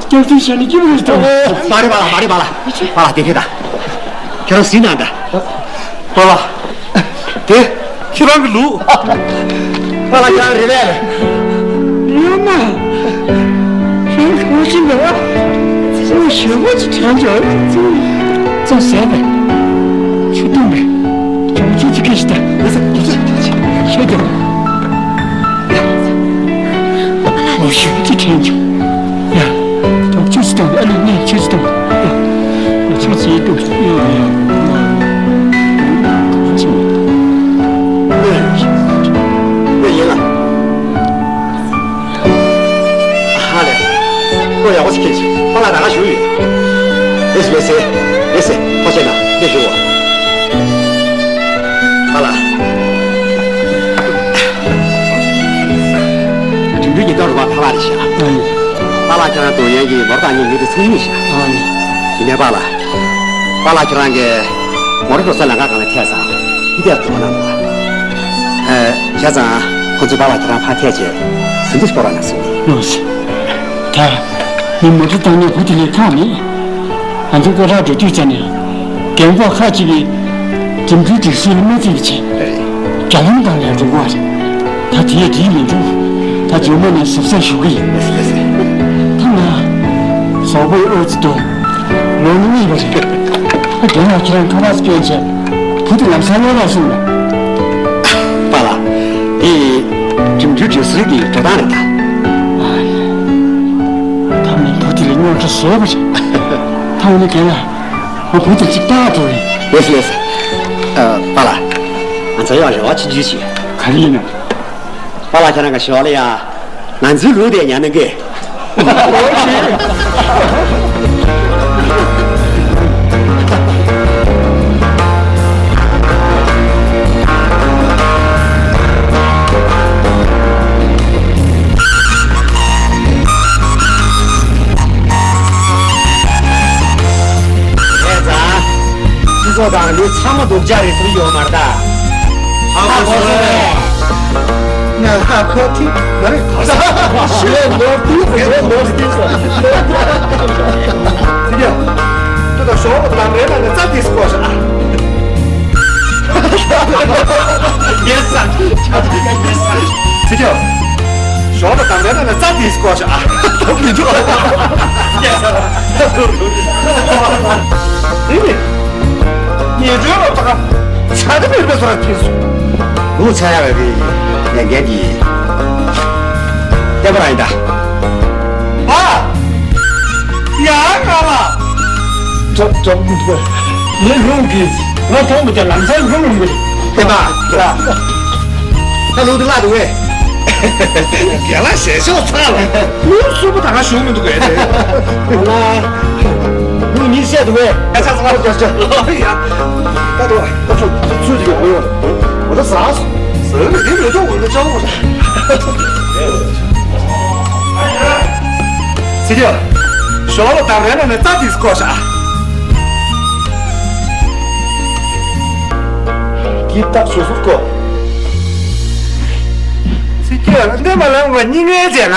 སྐྱག་རྫུན་བཤད་ནས་སྐྱིད་པོ་རེད་དམ། མ་རེད་པཱ་ལགས། མ་རེད་པཱ་ལགས། པཱ་ལགས་དེ་ཁྱེད་དང་། ཁྱེད་རང་གཟིགས་གནང་དང་། པཱ་ལགས། དེ་ཁྱེད་རང་གི་ལུག་པཱ་ལགས་ཁྱེད་རང་རེད་པས། ཡོད་མ། ཁྱེད་གང་ཞིག་ལ་ཁྱེད་ཞེ་པོ་ཅིག་དྲན་བྱུང་། ཙོ་ཟས་པས། ཆུ་བཏུང་བས། ཁྱོད་ཚོ་ཅི་སྐད་ཞིག་ད། ཤོད་དང་། ཨོ་ཤོད་ཅི་དྲན་བྱུང་། ཡ། ཁྱོད་ཆུ་ཚོད་བཏུང་བས། ཨ་ནི་ངས་ཆུ་ཚོད་བཏུང་བས། ཡ། ཆུ་ཚོད་བཏུང་། ཡ་ཡ། ཡ་ཡིན་ལ། ཧ་ལས། ཁོ་ཡག་པོ་ཞིག་ཁྱེར་ཤིག་པཱ་ལགས་ད་ག་བཞུགས་ཡོད། ལེ་སི་ལེ་སི། ལེ་སི། ཁོ་བྱས་ན་ལེ་བཞུགས་འོ། པཱ་ལགས། དུད་འགྲོའི་ཉེན་རྟོག་རུ་ཁག་ཕ་ལགས་རེད་ཤག་ཨ་ནི། པཱ་ལགས་ཁྱེད་རང་དོན་ཡན་གྱི་མོ་ར་བཏང་མཁན་མི་དེ་ཚོ་ཡིན་ཤག་ཨ་ནི། ཡིན་ནའི་པཱ་ལགས། པཱ་ལགས་ཁྱེད་རང་གིས་མོ་ར་འགྲོ་སའི་ལམ་ཁ་སྒང་ལ་ཐད་ཙང་འདི་ལྟར་འགྲོ་གནང་འདུག་ཨ། བྱས་ཙང་ཁོ་ཚོས་པཱ་ལགས་ཁྱེད་རང་ཕར་ཐད་བྱས་ཟིན་ཐོ་ཞིག་སྤྲོད་རོགས་གནང་གསུངས་ནས། ལགས་སོ། ད་ངས་མོ་ཊ་བཏང་ནས་བུ་དེ་ལས་ཁག་མེད། ང་ཚོ་སྐད་གྲགས་འགྲོ་དུས་ཙམ་ནས་རྒན་གོག་ཁག་ཅིག་གིས་འགྲིམ་འགྲུལ་སྒྲིག་སྲོལ་མ་བརྩི་བ་བྱས། རྒྱ་ལམ་སྒང་ལ་འགྲོ་གི་རེད། ད་དེ་ཡས་འགྲིག་མི་འདུག་ད་ཇོ་མོ་ནས་གཟབ་གཟབ་ཞུ་གི་ཡིན། ད་ང་ཟོག་པོའི་ཨོ་ཙི་དང་ལོ་ནི་གཉིས་པ་རེད། ད་རྒན་ལགས་ཁྱེད་རང་ཁ་པར་སྐྱོན་བྱས། བུ་དེ་ལམ་སང་སླེབས་རོགས་གསུངས་པས། པཱ་ལགས། འདི་འགྲིམ་འགྲུལ་སྒྲིག་སྲོལ་གྱི་འགྲོ་སྟངས་རེད་ད། ཨ་ཡ། ད་མི་བུ་དེ་ལ་རྙོག་དྲ་བཟོས་པ་རེད། ད་འོ་ན་རྒན་ལགས། ང་བུ་དེ་གཅིག་བལྟ་འགྲོ་ཡིན། ལེགས་སོ་ལེགས་སོ། ཨ། པཱ་ལགས། ང་ཚོ་ཡང་རེ་བ་ཆུང་ཆུང་ཞིག་ག་རེ་ཡིན་ནམ། པཱ་ལགས་ཁྱེད་རང་གི་ཞོར་ལ་ཡ། ང་ཚོའི་ལུག་དེ་ཉར་ན་དགོས། ཨེ་ཙང་། སྤྱི་ཚོགས་དང་ལུས་ཚང་མ་སྡུག་ཅག་རེད་ཟེར་ཡོད་མ་རེད་ད། ཧ་གོ་སོང་ངས། ང་ཧ་གོ་ཐིག་མ་རེད་ག་ས། ཞེས་ལོ་དུས་ཟེར་ལོ་དུས་ཟེར། དེ་ཡང་། དེ་དང་ཞོགས་པ་དང་རེ་ན་ནི་རྩ་དེ་སྐོར་ཤག་ཡེ་ས། ཡེ་ས། ཚེ་སྐྱོ། ཞོགས་པ་དང་ལེན་ན་རྩ་དེས་སྐོར་ཤག་ཨ། མི་འདུག་ཡེ་ས། དེ་ནི། ཉེ་དྲོའི་ལོ་ཏོག་ཚ་དེ་མེར་པའི་ཚོར་ཕྱིན་སོང་། ལུག་ཚ་ཡག་རེད། ལས་འགན་དེ། བསྟན་པ་རང་ཡིན་ད། ཨ། ཡ་ང་ལ། ཅོག་ཅོག་མི་འདུག་ངས་ལུང་གིས་ང་མཐོང་མི་བྱ་ལམ་སང་ལུང་ལུང་གི་རེད། ཨེ་མ། ད་ལུང་དུ་བརླག་འདུག་གས། རྒན་ལགས་ཞལ་ཤོག་ཚར་ལ་ལུང་གསུམ་པོ་ད་ག་ཞུགས་མི་འདུག་གས། ང་ལ་ལུང་གཉིས་བཤད་འདུག་གས། ཨ་ཅག་ཚང་མ་རྒྱབ་ཅག་ཡ། ད་དུ་ད་ཚུ་ཚུ་ཅིག་ཡོང་ཡོང་འོ་ད་ཟ་ཟ་ནི་དེ་མི་འདུག་འོ་ད་ཅག་འོ་ད། ཚེ་སྐྱོ། ཞོགས་ལ་དང་རེ་ན་ནས་རྩ་དེས་སྐོར་ཤག་ཀི་ཏག་ཞོ་སུ་སྐོར། ཚེ་སྐྱོ་འདི་མ་ལངས་པ་སྙིང་ངལ་བྱས་ན།